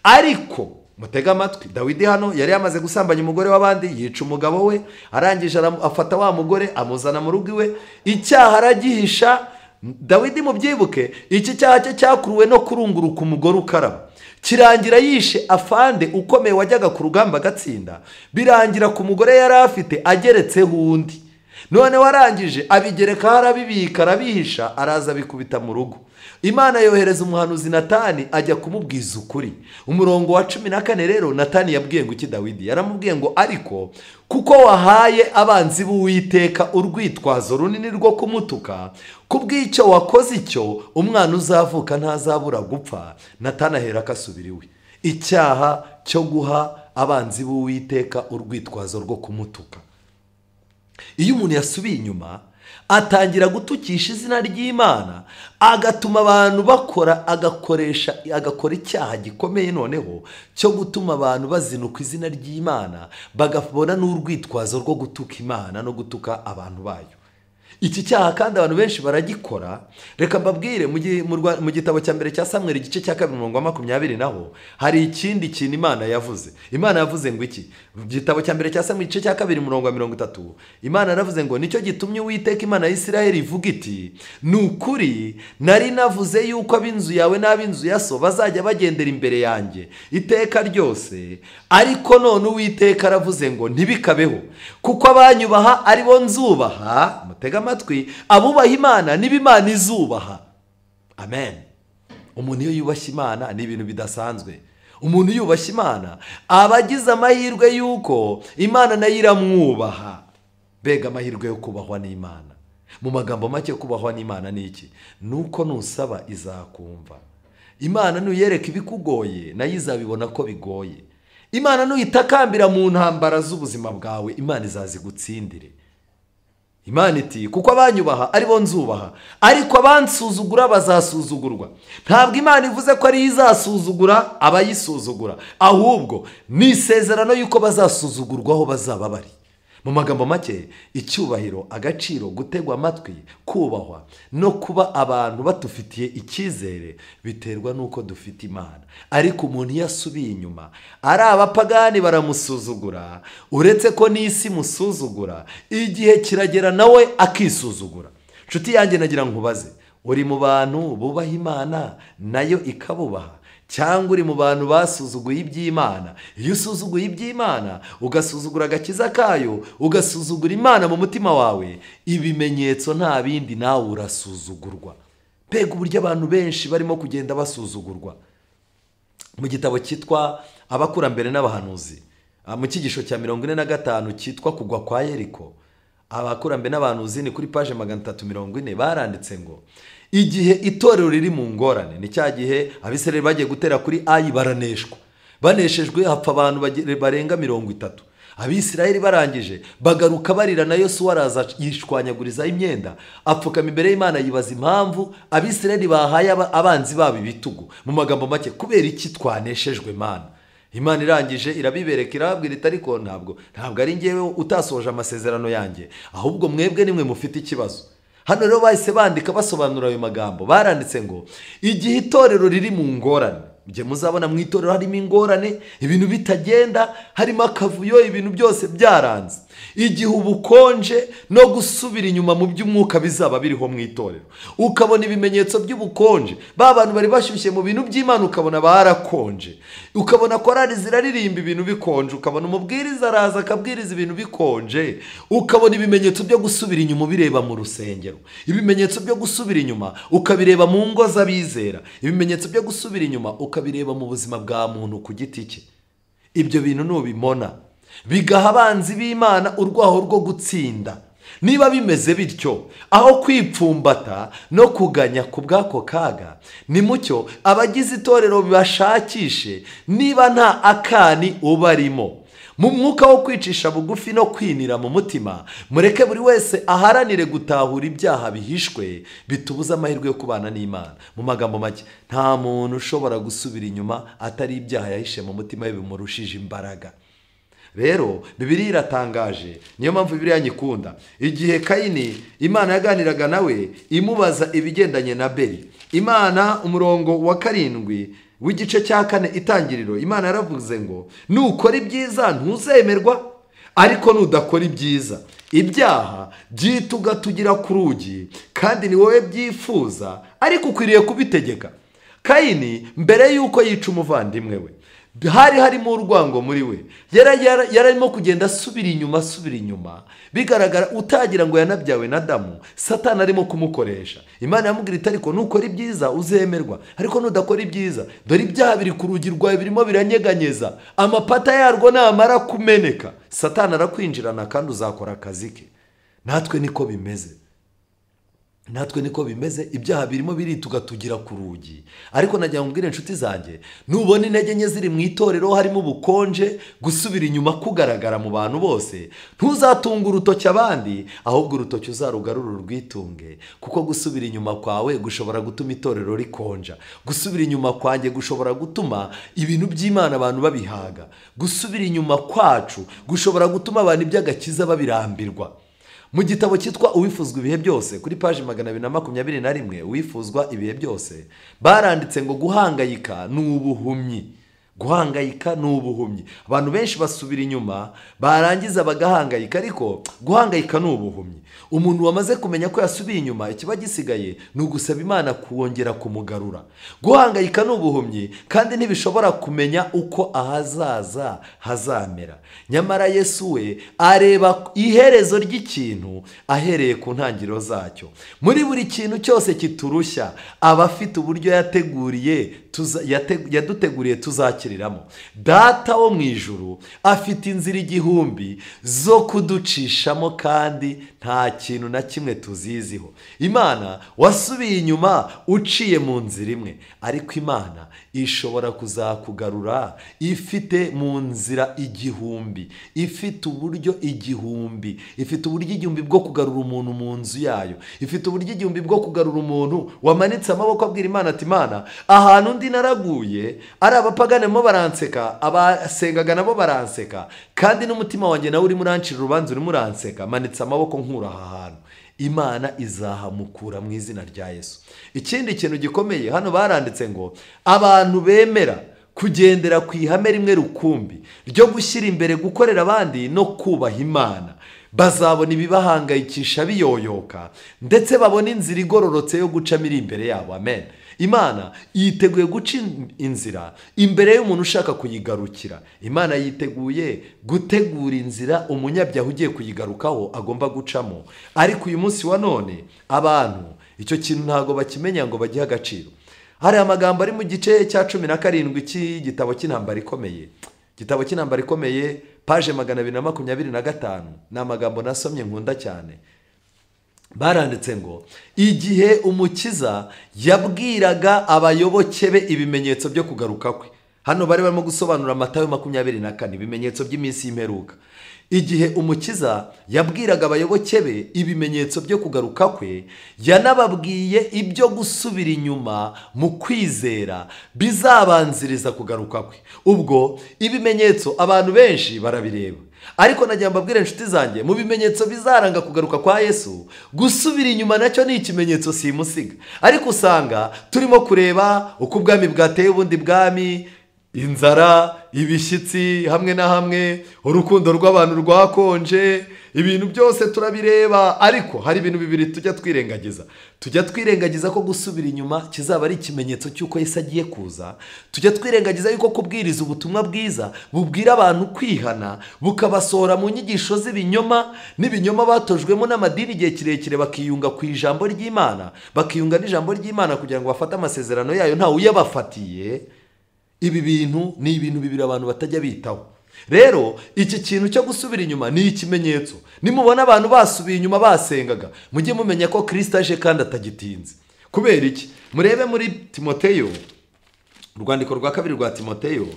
Ariko mutega amatwi, Dawidi hano yari yamaze gusambanya umugore w'abandi, yica umugabo we, arangije afata wa mugore amuzana mu rugo iwe, icyaha aragihisha. Dawidi mubyibuke, iki cyaha cye cyakuruwe no kurunguruka umugore ukaraba, kirangira yishe afande ukomeye wajyaga ku rugamba agatsinda, birangira ku mugore yari afite ageretseho undi. None warangije abigereka arabibika, arabihisha, araza abikubita mu rugo. Imana yohereza umuhanuzi Natani ajya kumubwiza ukuri. Umurongo wa 14 rero Natani yabwiye ngo iki Dawidi? Yaramubwiye ngo ariko kuko wahaye abanzi b'Uwiteka urwitwazo runini rwo kumutuka, kubw'icyo wakoze icyo, umwana uzavuka ntazabura gupfa. Natani ahera akasubira iwe. Icyaha cyo guha abanzi b'Uwiteka urwitwazo rwo kumutuka. Iyo umuntu yasubiye inyuma atangira gutukisha izina ry'Imana, agatuma abantu bakora, agakora icyaha gikomeye noneho cyo gutuma abantu bazinuka izina ry'Imana, bagabona n'urwitwazo rwo gutuka Imana no gutuka abantu bayo. Iki cyaha kandi abantu benshi baragikora. Reka mbabwire, mu gitabo cya 2 cya Samweli igice cya 2 umurongo wa 20 naho hari ikindi kintu Imana yavuze. Imana yavuze ngo iki? Mu gitabo cya 2 cya Samweli igice cya 2 umurongo wa 30, Imana yaravuze ngo nicyo gitumye Uwiteka Imana ya Isirayeli ivuga iti ni ukuri nari navuze yuko ab'inzu yawe n'ab'inzu ya so bazajya bagendera imbere yanjye iteka ryose, ariko none Uwiteka aravuze ngo ntibikabeho, kuko abanyubaha ari bo nzubaha. Mutega amatwi, abubaha Imana niba Imana izubaha. Amen. Umuntu iyo yubashye Imana ni ibintu bidasanzwe. Umuntu yubashye Imana aba agize amahirwe yuko Imana nayo iramwubaha. Mbega amahirwe yo kubahwa n'Imana. Mu magambo make, kubahwa n'Imana ni iki? Nuko nusaba izakumva. Imana nuyereka ibikugoye nayo izabibona ko bigoye. Imana nuyitakambira mu ntambara z'ubuzima bwawe, Imana izazigutsindire. Imana iti kuko abanyubaha ari bo nzubaha, ariko abansuzugura bazasuzugurwa. Ntabwo Imana ivuze ko ari izasuzugura abayisuzugura, ahubwo ni isezerano yuko bazasuzugurwa aho bazaba bari. Mu magambo make, icyubahiro, agaciro, gutegwa amatwi, kubahwa no kuba abantu batufitiye icyizere biterwa nuko dufite Imana. Ariko umuntu iyo asubiye inyuma, ari abapagani baramusuzugura, uretse ko n'isi musuzugura, igihe kiragera nawe akisuzugura. Nshuti yanjye nagira nkubaze, uri mu bantu bubaha Imana nayo ikabubaha, cyangwa uri mu bantu basuzuguye iby'Imana? Iyo usuzuguye iby'Imana, ugasuzugura agakiza kayo, ugasuzugura Imana mu mutima wawe, ibimenyetso nta bindi, nawe urasuzugurwa. Mbega uburyo abantu benshi barimo kugenda basuzugurwa. Mu gitabo cyitwa Abakurambere n'Abahanuzi, mu cyigisho cya 45 cyitwa Kugwa kwa Yeriko, Abakurambere n'Abahanuzi ni kuri page 340, baranditse ngo Igihe itorero riri mu ngorane ni cya gihe Abisirayeli bagiye gutera kuri Ayi baraneshwa, baneshejwe hapfa abantu barenga 30. Abisirayeli barangije bagaruka barira na Yosuwa araza yishwanyaguriza imyenda, apfukama imbere y'Imana yibaza impamvu Abisirayeli bahaye abanzi babo ibitugu. Mu magambo make, kubera iki twaneshejwe Mana? Imana irangije irabibereka, irababwira iti ariko ntabwo ari njyewe utasohoje amasezerano yanjye, ahubwo mwebwe nimwe mufite ikibazo. Hano rero bahise bandika basobanura ayo magambo, baranditse ngo igihe itorero riri mu ngorane, mujye muzabona mu itorero harimo ingorane, ibintu bitagenda, harimo akavuyo, ibintu byose byaranze. Igihe ubukonje no gusubira inyuma mu by'umwuka bizaba biriho mu itorero, ukabona ibimenyetso by'ubukonje, ba bantu bari bashyushye mu bintu by'Imana ukabona barakonje, ukabona korali ziraririmba ibintu bikonje, ukabona umubwiriza araza akabwiriza ibintu bikonje, ukabona ibimenyetso byo gusubira inyuma ubireba mu rusengero, ibimenyetso byo gusubira inyuma ukabireba mu ngo z'abizera, ibimenyetso byo gusubira inyuma ukabireba mu buzima bwa muntu ku giti cye. Ibyo bintu nubimona bigaha abanzi b'Imana urwaho rwo gutsinda. Niba bimeze bityo, aho kwipfumbata no kuganya ku bw'ako kaga, ni mucyo abagize itorero bashakishe niba nta akani ubarimo. Mu mwuka wo kwicisha bugufi no kwinira mu mutima, mureke buri wese aharanire gutahura ibyaha bihishwe bitubuza amahirwe yo kubana n'Imana. Mu magambo make, nta muntu ushobora gusubira inyuma atari ibyaha yahishe mu mutima we bimurushije imbaraga. Rero Bibiliya iratangaje, niyo mpamvu Bibiliya nyikunda. Igihe Kayini Imana yaganiraga nawe imubaza ibigendanye na Beli, Imana umurongo wa 7 w'igice cya 4 itangiriro, Imana yaravuze ngo nukora ibyiza ntuzemerwa, ariko nudakora ibyiza ibyaha byitugatugira ku rugi, kandi ni wowe byifuza, ariko ukwiriye kubitegeka. Kayini mbere yuko yica umuvandimwe we, hari harimo urwango muri we, yararimo kugenda asubira inyuma, bigaragara utagira ngo yanabyawe na Adamu. Satani arimo kumukoresha. Imana yamubwira iti ariko nukora ibyiza uzemerwa, ariko nudakora ibyiza dore ibyaha biri ku rugi rwawe birimo biranyeganyeza, amapata yarwo namara kumeneka Satani arakwinjirana kandi uzakora akazi ke. Natwe niko bimeze. Natwe niko bimeze, ibyaha birimo biritugatugira ku rugi. Ariko nagira ngo mbwire inshuti zanjye, nubona intege nke ziri mu itorero, harimo ubukonje, gusubira inyuma kugaragara mu bantu bose, ntuzatunga urutoki abandi, ahubwo urutoki uzarugarura urwitunge, kuko gusubira inyuma kwawe gushobora gutuma itorero rikonja. Gusubira inyuma kwanjye gushobora gutuma ibintu by'Imana abantu babihaga. Gusubira inyuma kwacu gushobora gutuma abantu iby'agakiza babirambirwa. Mu gitabo cyitwa Uwifuzwa ibihe byose kuri paji 221, Uwifuzwa ibihe byose, baranditse ngo guhangayika ni ubuhumyi. Guhangayika ni ubuhumyi. Abantu benshi basubira inyuma barangiza bagahangayika, ariko guhangayika ni ubuhumyi. Umuntu wamaze kumenya ko yasubiye inyuma, ikiba gisigaye ni ugusaba Imana kuwongera kumugarura. Guhangayika ni ubuhumyi kandi ntibishobora kumenya uko ahazaza hazamera. Nyamara Yesu we areba iherezo ry'ikintu ahereye ku ntangiriro zacyo. Muri buri kintu cyose kiturushya aba afite uburyo yateguriye yaduteguriye tuzakiriramo. Data wo mu ijuru afite inzira 1000 zo kuducishamo kandi nta kintu na kimwe tuziziho. Imana wasubiye inyuma uciye mu nzira imwe, ariko Imana ishobora kuzakugarura ifite mu nzira 1000, ifite uburyo 1000, ifite uburyo 1000 bwo kugarura umuntu mu nzu yayo, ifite uburyo 1000 bwo kugarura umuntu wamanitse amaboko abwira Imana ati Imana, ahantu ndi naraguye, ari abapagane mo baranseka, abasengaga nabo baranseka, kandi n'umutima wanjye nawe urimo urancira urubanza, urimo uranseka, manitse amaboko nkura aha hantu. Imana izahamukura mu izina rya Yesu. Ikindi kintu gikomeye hano baranditse ngo abantu bemera kugendera ku ihame rimwe rukumbi ryo gushyira imbere gukorera abandi no kubaha Imana bazabona ibibahangayikisha biyoyoka, ndetse babona inzira igororotse yo gucamo iri imbere yabo. Amen. Imana yiteguye guca inzira imbere y'umuntu ushaka kuyigarukira. Imana yiteguye gutegura inzira umunyabyaha ugiye kuyigarukaho agomba gucamo. Ariko uyu munsi wa none abantu icyo kintu ntago bakimenya ngo bagihe agaciro. Hari amagambo ari mu gice cya 17 cy'igitabo cy'intambara ikomeye. Igitabo cy'intambara ikomeye page 225 ni amagambo nasomye nkunda cyane. Baranditse ngo igihe Umukiza yabwiraga abayoboke be ibimenyetso byo kugaruka kwe. Hano bari barimo gusobanura Matayo 24, ibimenyetso by'iminsi y'imperuka. Igihe Umukiza yabwiraga abayoboke be ibimenyetso byo kugaruka kwe, yanababwiye ibyo gusubira inyuma mu kwizera bizabanziriza kugaruka kwe. Ubwo ibimenyetso abantu benshi barabireba, ariko nagira mbabwire inshuti zanjye, mu bimenyetso bizaranga kugaruka kwa Yesu, gusubira inyuma nacyo ni ikimenyetso simusiga. Ariko usanga turimo kureba uko ubwami bwateye ubundi bwami, inzara, ibishyitsi hamwe na hamwe, urukundo rw'abantu rwakonje, ibintu byose turabireba. Ariko hari ibintu bibiri tujya twirengagiza. Tujya twirengagiza ko gusubira inyuma kizaba ari ikimenyetso cy'uko Yesu agiye kuza. Tujya twirengagiza yuko kubwiriza ubutumwa bwiza bubwira abantu kwihana, bukabasohora mu nyigisho z'ibinyoma n'ibinyoma batojwemo n'amadini igihe kirekire, bakiyunga ku ijambo ry'Imana, bakiyunga n'ijambo ry'Imana kugira ngo bafate amasezerano yayo ntawe uyabafatiye. Ibi bintu ni ibintu bibiri abantu batajya bitaho. Rero iki kintu cyo gusubira inyuma ni ikimenyetso. Nimubona abantu basubiye inyuma basengaga, mujye mumenya ko Kristo aje kandi atagitinze. Kubera iki? Murebe muri Timoteyo, urwandiko rwa kabiri rwa Timoteyo,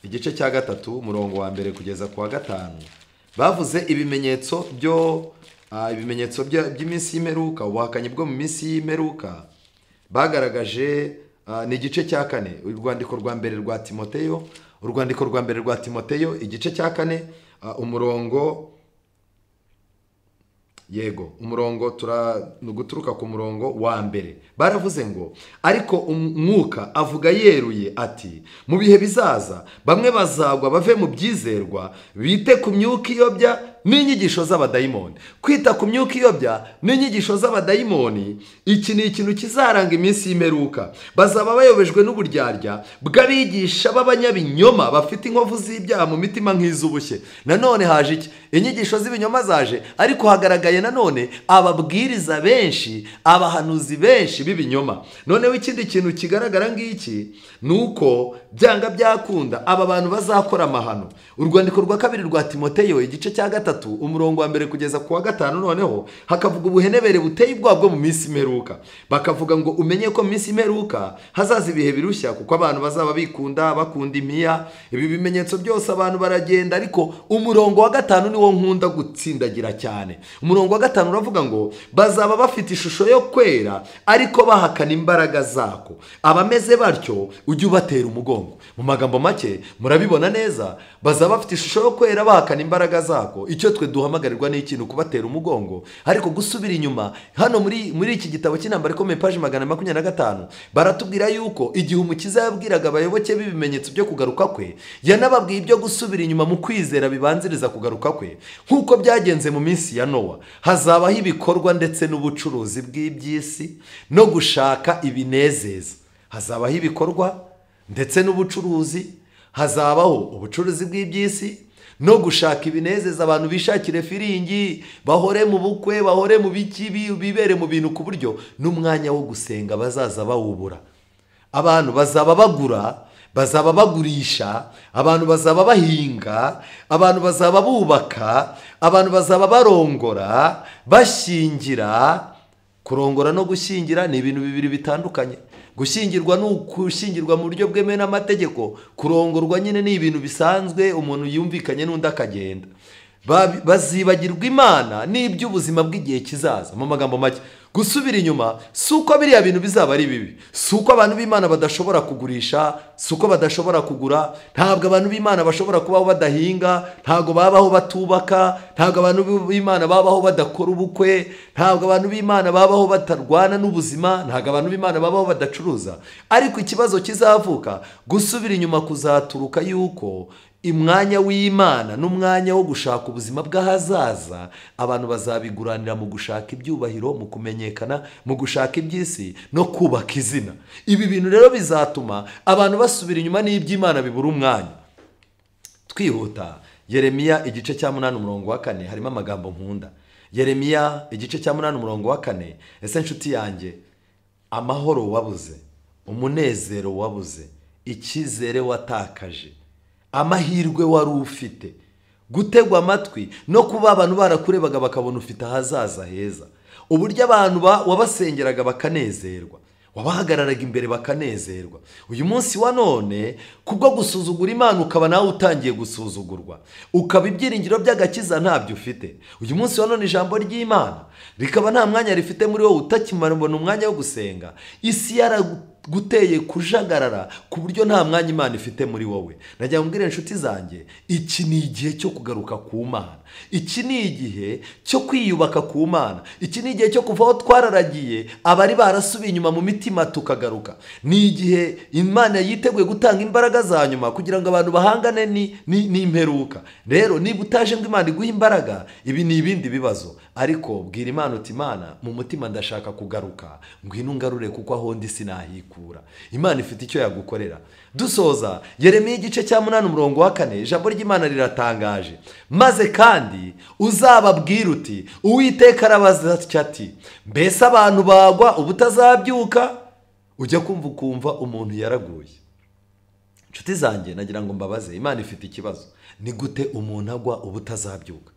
igice cya 3, umurongo wa 1 kugeza ku wa 5, bavuze ibimenyetso byo ibimenyetso by'iminsi y'imperuka, ubuhakanyi bwo mu minsi y'imperuka. Bagaragaje ni igice cya 4, urwandiko rwa mbere rwa Timoteyo, urwandiko rwa mbere rwa Timoteyo igice cya 4, umurongo, yego, umurongo guturuka ku murongo wa 1. Baravuze ngo ariko umwuka avuga yeruye ati mu bihe bizaza bamwe bazagwa bave mu byizerwa, bite ku myuka iyobya n'inyigisho z'abadayimoni. Kwita ku myuka iyobya n'inyigisho z'abadayimoni, iki ni ikintu kizaranga iminsi y'imperuka. Bazaba bayobejwe n'uburyarya bw'abigisha b'abanyabinyoma bafite inkovu z'ibyaha mu mitima nk'iz'ubushye. Nanone haje iki? Inyigisho z'ibinyoma zaje, ariko hagaragaye nanone ababwiriza benshi, abahanuzi benshi b'ibinyoma. Noneho ikindi kintu kigaragara ngiki nuko byanga byakunda aba bantu bazakora amahano. Urwandiko rwa kabiri rwa Timoteyo igice cya 3, umurongo wa 1 kugeza ku wa 5, noneho hakavuga ubuhenebere buteye ubwoba bwo mu minsi imperuka. Bakavuga ngo umenye ko mu minsi imperuka hazaza ibihe birushya, kuko abantu bazaba bikunda, bakunda impiya. Ibi bimenyetso byose abantu baragenda, ariko umurongo wa 5 niwo nkunda gutsindagira cyane. Umurongo wa 5 uravuga ngo bazaba bafite ishusho yo kwera, ariko bahakana imbaraga zako. Abameze batyo ujye ubatera umugongo. Mu magambo make murabibona neza, bazaba bafite ishusho yo kwera bahakana imbaraga zako. Icyo twe duhamagarirwa ni ikintu kubatera umugongo. Ariko gusubira inyuma, hano muri iki gitabo cy'intambara ikomeye paji 125, baratubwira yuko igihe Umukiza yabwiraga abayoboke b'ibimenyetso byo kugaruka kwe, yanababwiye ibyo gusubira inyuma mu kwizera bibanziriza kugaruka kwe. Nk'uko byagenze mu minsi ya Nowa, hazabaho ibikorwa ndetse n'ubucuruzi bw'iby'isi no gushaka ibinezeza. Hazabaho ibikorwa ndetse n'ubucuruzi, hazabaho ubucuruzi bw'iby'isi no gushaka ibinezeza. Abantu bishakire firingi, bahore mu bukwe, bahore mu biki, bibere mu bintu, ku buryo n'umwanya wo gusenga bazaza bawubura. Abantu bazaba bagura, bazaba bagurisha, abantu bazaba bahinga, abantu bazaba bubaka, abantu bazaba barongora, bashyingira. Kurongora no gushyingira ni ibintu bibiri bitandukanye. Gushyingirwa ni ukushyingirwa mu buryo bwemewe n'amategeko, kurongorwa nyine ni ibintu bisanzwe umuntu yumvikanye n'undi akagenda. Bazibagirwa Imana n'iby'ubuzima bw'igihe kizaza. Mu magambo make, gusubira inyuma si uko biriya bintu bizaba ari bibi, si uko abantu b'Imana badashobora kugurisha, si uko badashobora kugura. Ntabwo abantu b'Imana bashobora kubaho badahinga, ntabwo babaho batubaka, ntabwo abantu b'Imana babaho badakora ubukwe, ntabwo abantu b'Imana babaho batarwana n'ubuzima, ntabwo abantu b'Imana babaho badacuruza. Ariko ikibazo kizavuka, gusubira inyuma kuzaturuka yuko imwanya w'Imana n'umwanya wo gushaka ubuzima bw'ahazaza abantu bazabiguranira mu gushaka ibyubahiro, mu kumenyekana, mu gushaka iby'isi no kubaka izina. Ibi bintu rero bizatuma abantu basubira inyuma n'iby'Imana bibura umwanya. Twihuta, Yeremiya igice cya 8 umurongo wa 4 harimo amagambo nkunda. Yeremiya igice cya 8 umurongo wa 4. Ese nshuti yanjye, amahoro wabuze, umunezero wabuze, icyizere watakaje, amahirwe wari ufite, gutegwa amatwi no kuba abantu barakurebaga bakabona ufite ahazaza heza, Uburyo abantu wabasengeraga bakanezerwa, wabahagararaga imbere bakanezerwa. Uyu munsi wa none kubwo gusuzugura Imana ukaba nawe utangiye gusuzugurwa, ukaba ibyiringiro by'agakiza ntabyo ufite. Uyu munsi wa none ijambo ry'Imana rikaba nta mwanya rifite muri wowe, utakimara umwanya wo gusenga. Isi yaraguteye kujagarara ku buryo nta mwanya Imana ifite muri wowe. Najya mbwira inshuti zanjye, iki ni igihe cyo kugaruka ku Mana, iki ni igihe cyo kwiyubaka ku Mana, iki ni igihe cyo kuva aho twararagiye abari barasubiye inyuma mu mitima tukagaruka. Ni igihe Imana yiteguye gutanga imbaraga za nyuma kugira ngo abantu bahangane n'imperuka. Rero niba utaje ngo Imana iguhe imbaraga, ibi ni ibindi bibazo. Ariko bwira Imana uti Imana, mu mutima ndashaka kugaruka, ngwino ungarure kuko aho ndi sinahikura. Imana ifite icyo yagukorera. Dusoza Yeremiya igice cya 8 umurongo wa 4, ijambo ry'Imana riratangaje. Maze kandi uzababwira uti Uwiteka arabaza ati mbese abantu bagwa ubutazabyuka? Ujya kumva ukumva umuntu yaraguye. Inshuti zanjye, nagira ngo mbabaze, Imana ifite ikibazo. Ni gute umuntu agwa ubutazabyuka?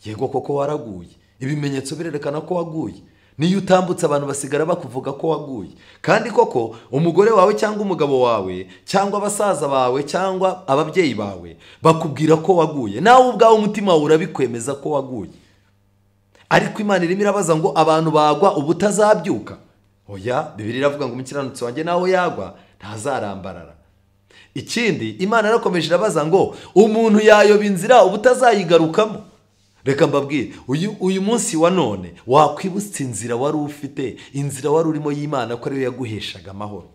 Yego koko waraguye, ibimenyetso birerekana ko waguye. Niyo utambutse abantu basigara bakuvuga ko waguye. Kandi koko umugore wawe cyangwa umugabo wawe cyangwa abasaza bawe cyangwa ababyeyi bawe bakubwira ko waguye, nawe ubwawe umutima wawe urabikwemeza ko waguye. Ariko Imana irimo irabaza ngo abantu bagwa ubutazabyuka? Oya, Bibiliya iravuga ngo umukiranutsi wanjye nawe yagwa ntazarambarara. Ikindi Imana yarakomeje irabaza ngo umuntu yayoba inzira ubutazayigarukamo. Reka mbabwire, uyu munsi wa none wakwibutsa inzira wari ufite, inzira wari urimo y'Imana ko ariyo yaguheshaga amahoro.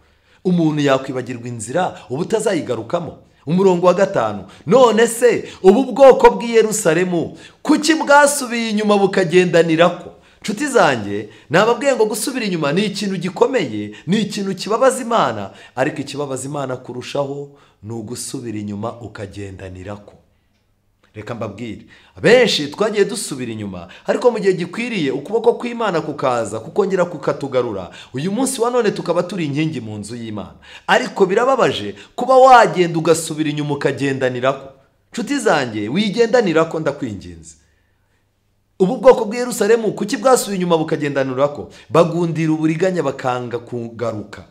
Umuntu yakwibagirwa inzira ubutazayigarukamo. Umurongo wa 5, none se ubu bwoko bw'i Yerusalemu kuki bwasubiye inyuma bukagendanirako? Nshuti zanjye, nababwiye ngo gusubira inyuma ni ikintu gikomeye, ni ikintu kibabaza Imana, ariko ikibabaza Imana kurushaho ni ugusubira inyuma ukagendanirako. Reka mbabwire, benshi twagiye dusubira inyuma, ariko mu gihe gikwiriye ukuboko kw'Imana kukaza kukongera kukatugarura. Uyu munsi wa none tukaba turi inkingi mu nzu y'Imana. Ariko birababaje kuba wagenda ugasubira inyuma ukagendanirako. Nshuti zanjye, wigendanirako ndakwinginze. Ubu bwoko bw'i Yerusalemu kuki bwasubiye inyuma bukagendanirako? Bagundira uburiganya bakanga kugaruka.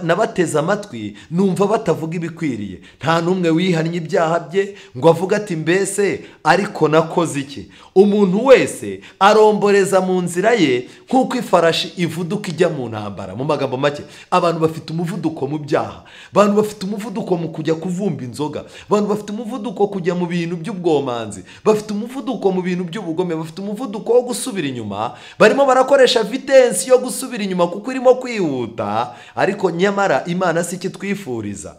Nabateze amatwi numva batavuga ibikwiriye. Nta n'umwe wihannye ibyaha bye ngo avuge ati mbese ariko nakoze iki? Umuntu wese aromboreza mu nzira ye nk'uko ifarashi ivuduka ijya mu ntambara. Mu magambo make, abantu bafite umuvuduko mu byaha, abantu bafite umuvuduko mu kujya kuvumba inzoga, abantu bafite umuvuduko kujya mu bintu by'ubwomanzi, bafite umuvuduko mu bintu by'ubugome, bafite umuvuduko wo gusubira inyuma. Barimo barakoresha vitensi yo gusubira inyuma kuko irimo kwihuta. Ariko nyamara Imana si ikitwifuriza.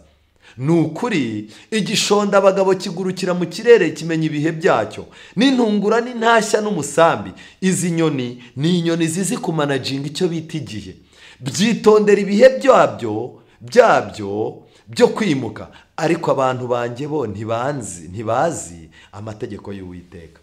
Ni ukuri igishonda abagabo kigurukira mu kirere kimenya ibihe byacyo, n'intungura n'intashya n'umusambi. Izi nyoni ni inyoni zizi kumanajinga icyo bita igihe, byitondera ibihe byabyo byo kwimuka. Ariko abantu banjye bo ntibazi amategeko y'Uwiteka.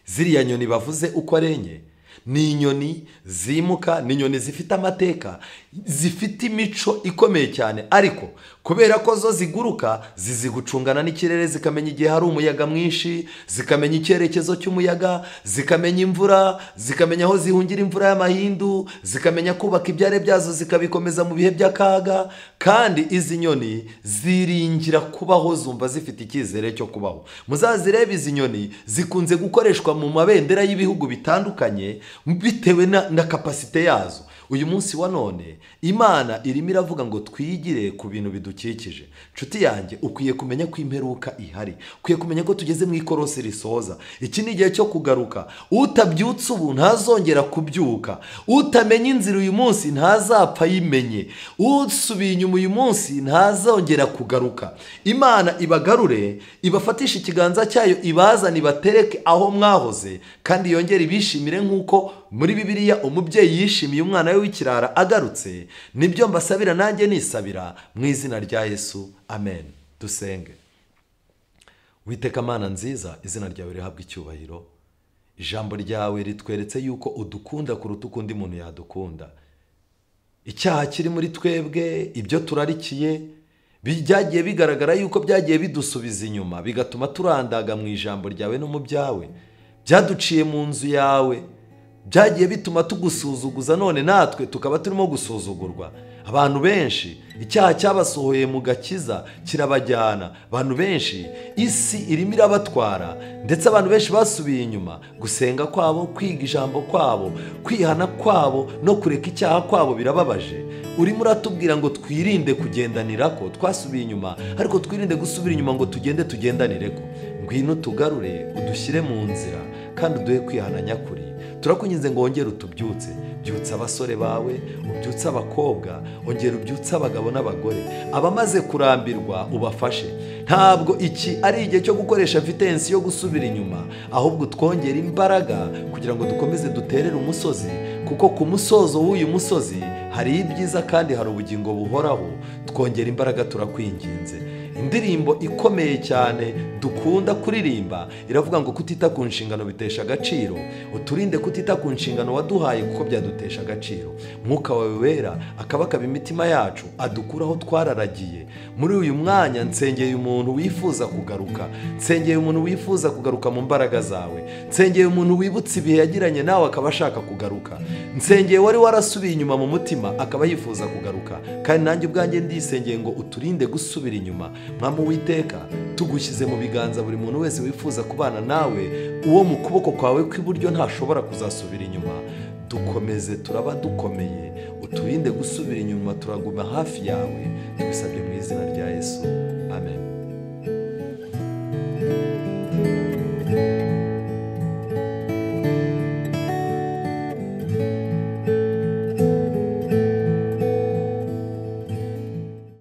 Ziriya nyoni bavuze uko ari enye ni inyoni zimuka, ni inyoni zifite amateka, zifite imico ikomeye cyane. Ariko kubera ko zo ziguruka, zizi gucungana n'ikirere, zikamenya igihe hari umuyaga mwinshi, zikamenya icyerekezo cy'umuyaga, zikamenya imvura, zikamenya aho zihungira imvura y'amahindu, zikamenya kubaka ibyare byazo zikabikomeza mu bihe by'akaga. Kandi izi nyoni ziringira kubaho, zumva zifite icyizere cyo kubaho. Muzazirebe izi nyoni zikunze gukoreshwa mu mabendera y'ibihugu bitandukanye bitewe na kapasite yazo. Uyu munsi wa none Imana irimo iravuga ngo twigire ku bintu bidukikije. Nshuti yanjye, ukwiye kumenya ko imperuka ihari, ukwiye kumenya ko tugeze mu ikorosi risoza. Iki ni igihe cyo kugaruka. Utabyutse ubu ntazongera kubyuka, utamenya inzira uyu munsi ntazapfa ayimenye, usubiye inyuma uyu munsi ntazongera kugaruka. Imana ibagarure, ibafatishe ikiganza cyayo, ibazane, ibatereke aho mwahoze, kandi yongere ibishimire nk'uko muri Bibiliya umubyeyi yishimiye umwana we w'ikirara agarutse. Nibyo mbasabira nanjye nisabira mu izina rya Yesu, amen. Dusenge. Witeka Mana nziza, izina ryawe rihabwe icyubahiro. Ijambo ryawe ritweretse yuko udukunda kuruta uko undi muntu yadukunda. Icyaha kiri muri twebwe, ibyo turarikiye byagiye bigaragara yuko byagiye bidusubiza inyuma, bigatuma turandaga mu ijambo ryawe no mu byawe. Byaduciye mu nzu yawe, Byagiye bituma tugusuzuguza, none natwe tukaba turimo gusuzugurwa. Abantu benshi icyaha cyabasohoye mu gakiza kirabajyana, abantu benshi isi irimo irabatwara, ndetse abantu benshi basubiye inyuma. Gusenga kwabo, kwiga ijambo kwabo, kwihana kwabo no kureka icyaha kwabo birababaje. Urimo uratubwira ngo twirinde kugendanira ko twasubiye inyuma, ariko twirinde gusubira inyuma ngo tugende tugendanire ko. Ngwino tugarure, udushyire mu nzira, kandi uduhe kwihana nyakuri. Turakunyinze ngo wongere utubyutse, byutsa abasore bawe, ubyutse abakobwa, ongera ubyutse abagabo n'abagore, abamaze kurambirwa ubafashe. Ntabwo iki ari igihe cyo gukoresha vitensi yo gusubira inyuma, ahubwo twongere imbaraga kugira ngo dukomeze duterere umusozi, kuko ku musozo w'uyu musozi hari ibyiza kandi hari ubugingo buhoraho. Twongera imbaraga, turakwinginze. Indirimbo ikomeye cyane dukunda kuririmba iravuga ngo kutita ku nshingano bitesha agaciro. Uturinde kutita ku nshingano waduhaye, kuko byadutesha agaciro. Mwuka wawe wera akabakaba imitima yacu, adukuraho twararagiye. Muri uyu mwanya nsengeye umuntu wifuza kugaruka, nsengeye umuntu wifuza kugaruka mu mbaraga zawe, nsengeye umuntu wibutse ibihe yagiranye nawe akaba ashaka kugaruka, nsengeye wari warasubiye inyuma mu mutima akaba yifuza kugaruka. Kandi nanjye ubwanjye ndisengeye ngo uturinde gusubira inyuma. Mwami Uwiteka, tugushyize mu biganza buri muntu wese wifuza kubana nawe, uwo mu kuboko kwawe kw'iburyo ntashobora kuzasubira inyuma. Dukomeze, turaba dukomeye, uturinde gusubira inyuma, turaguma hafi yawe. Tubisabye mu izina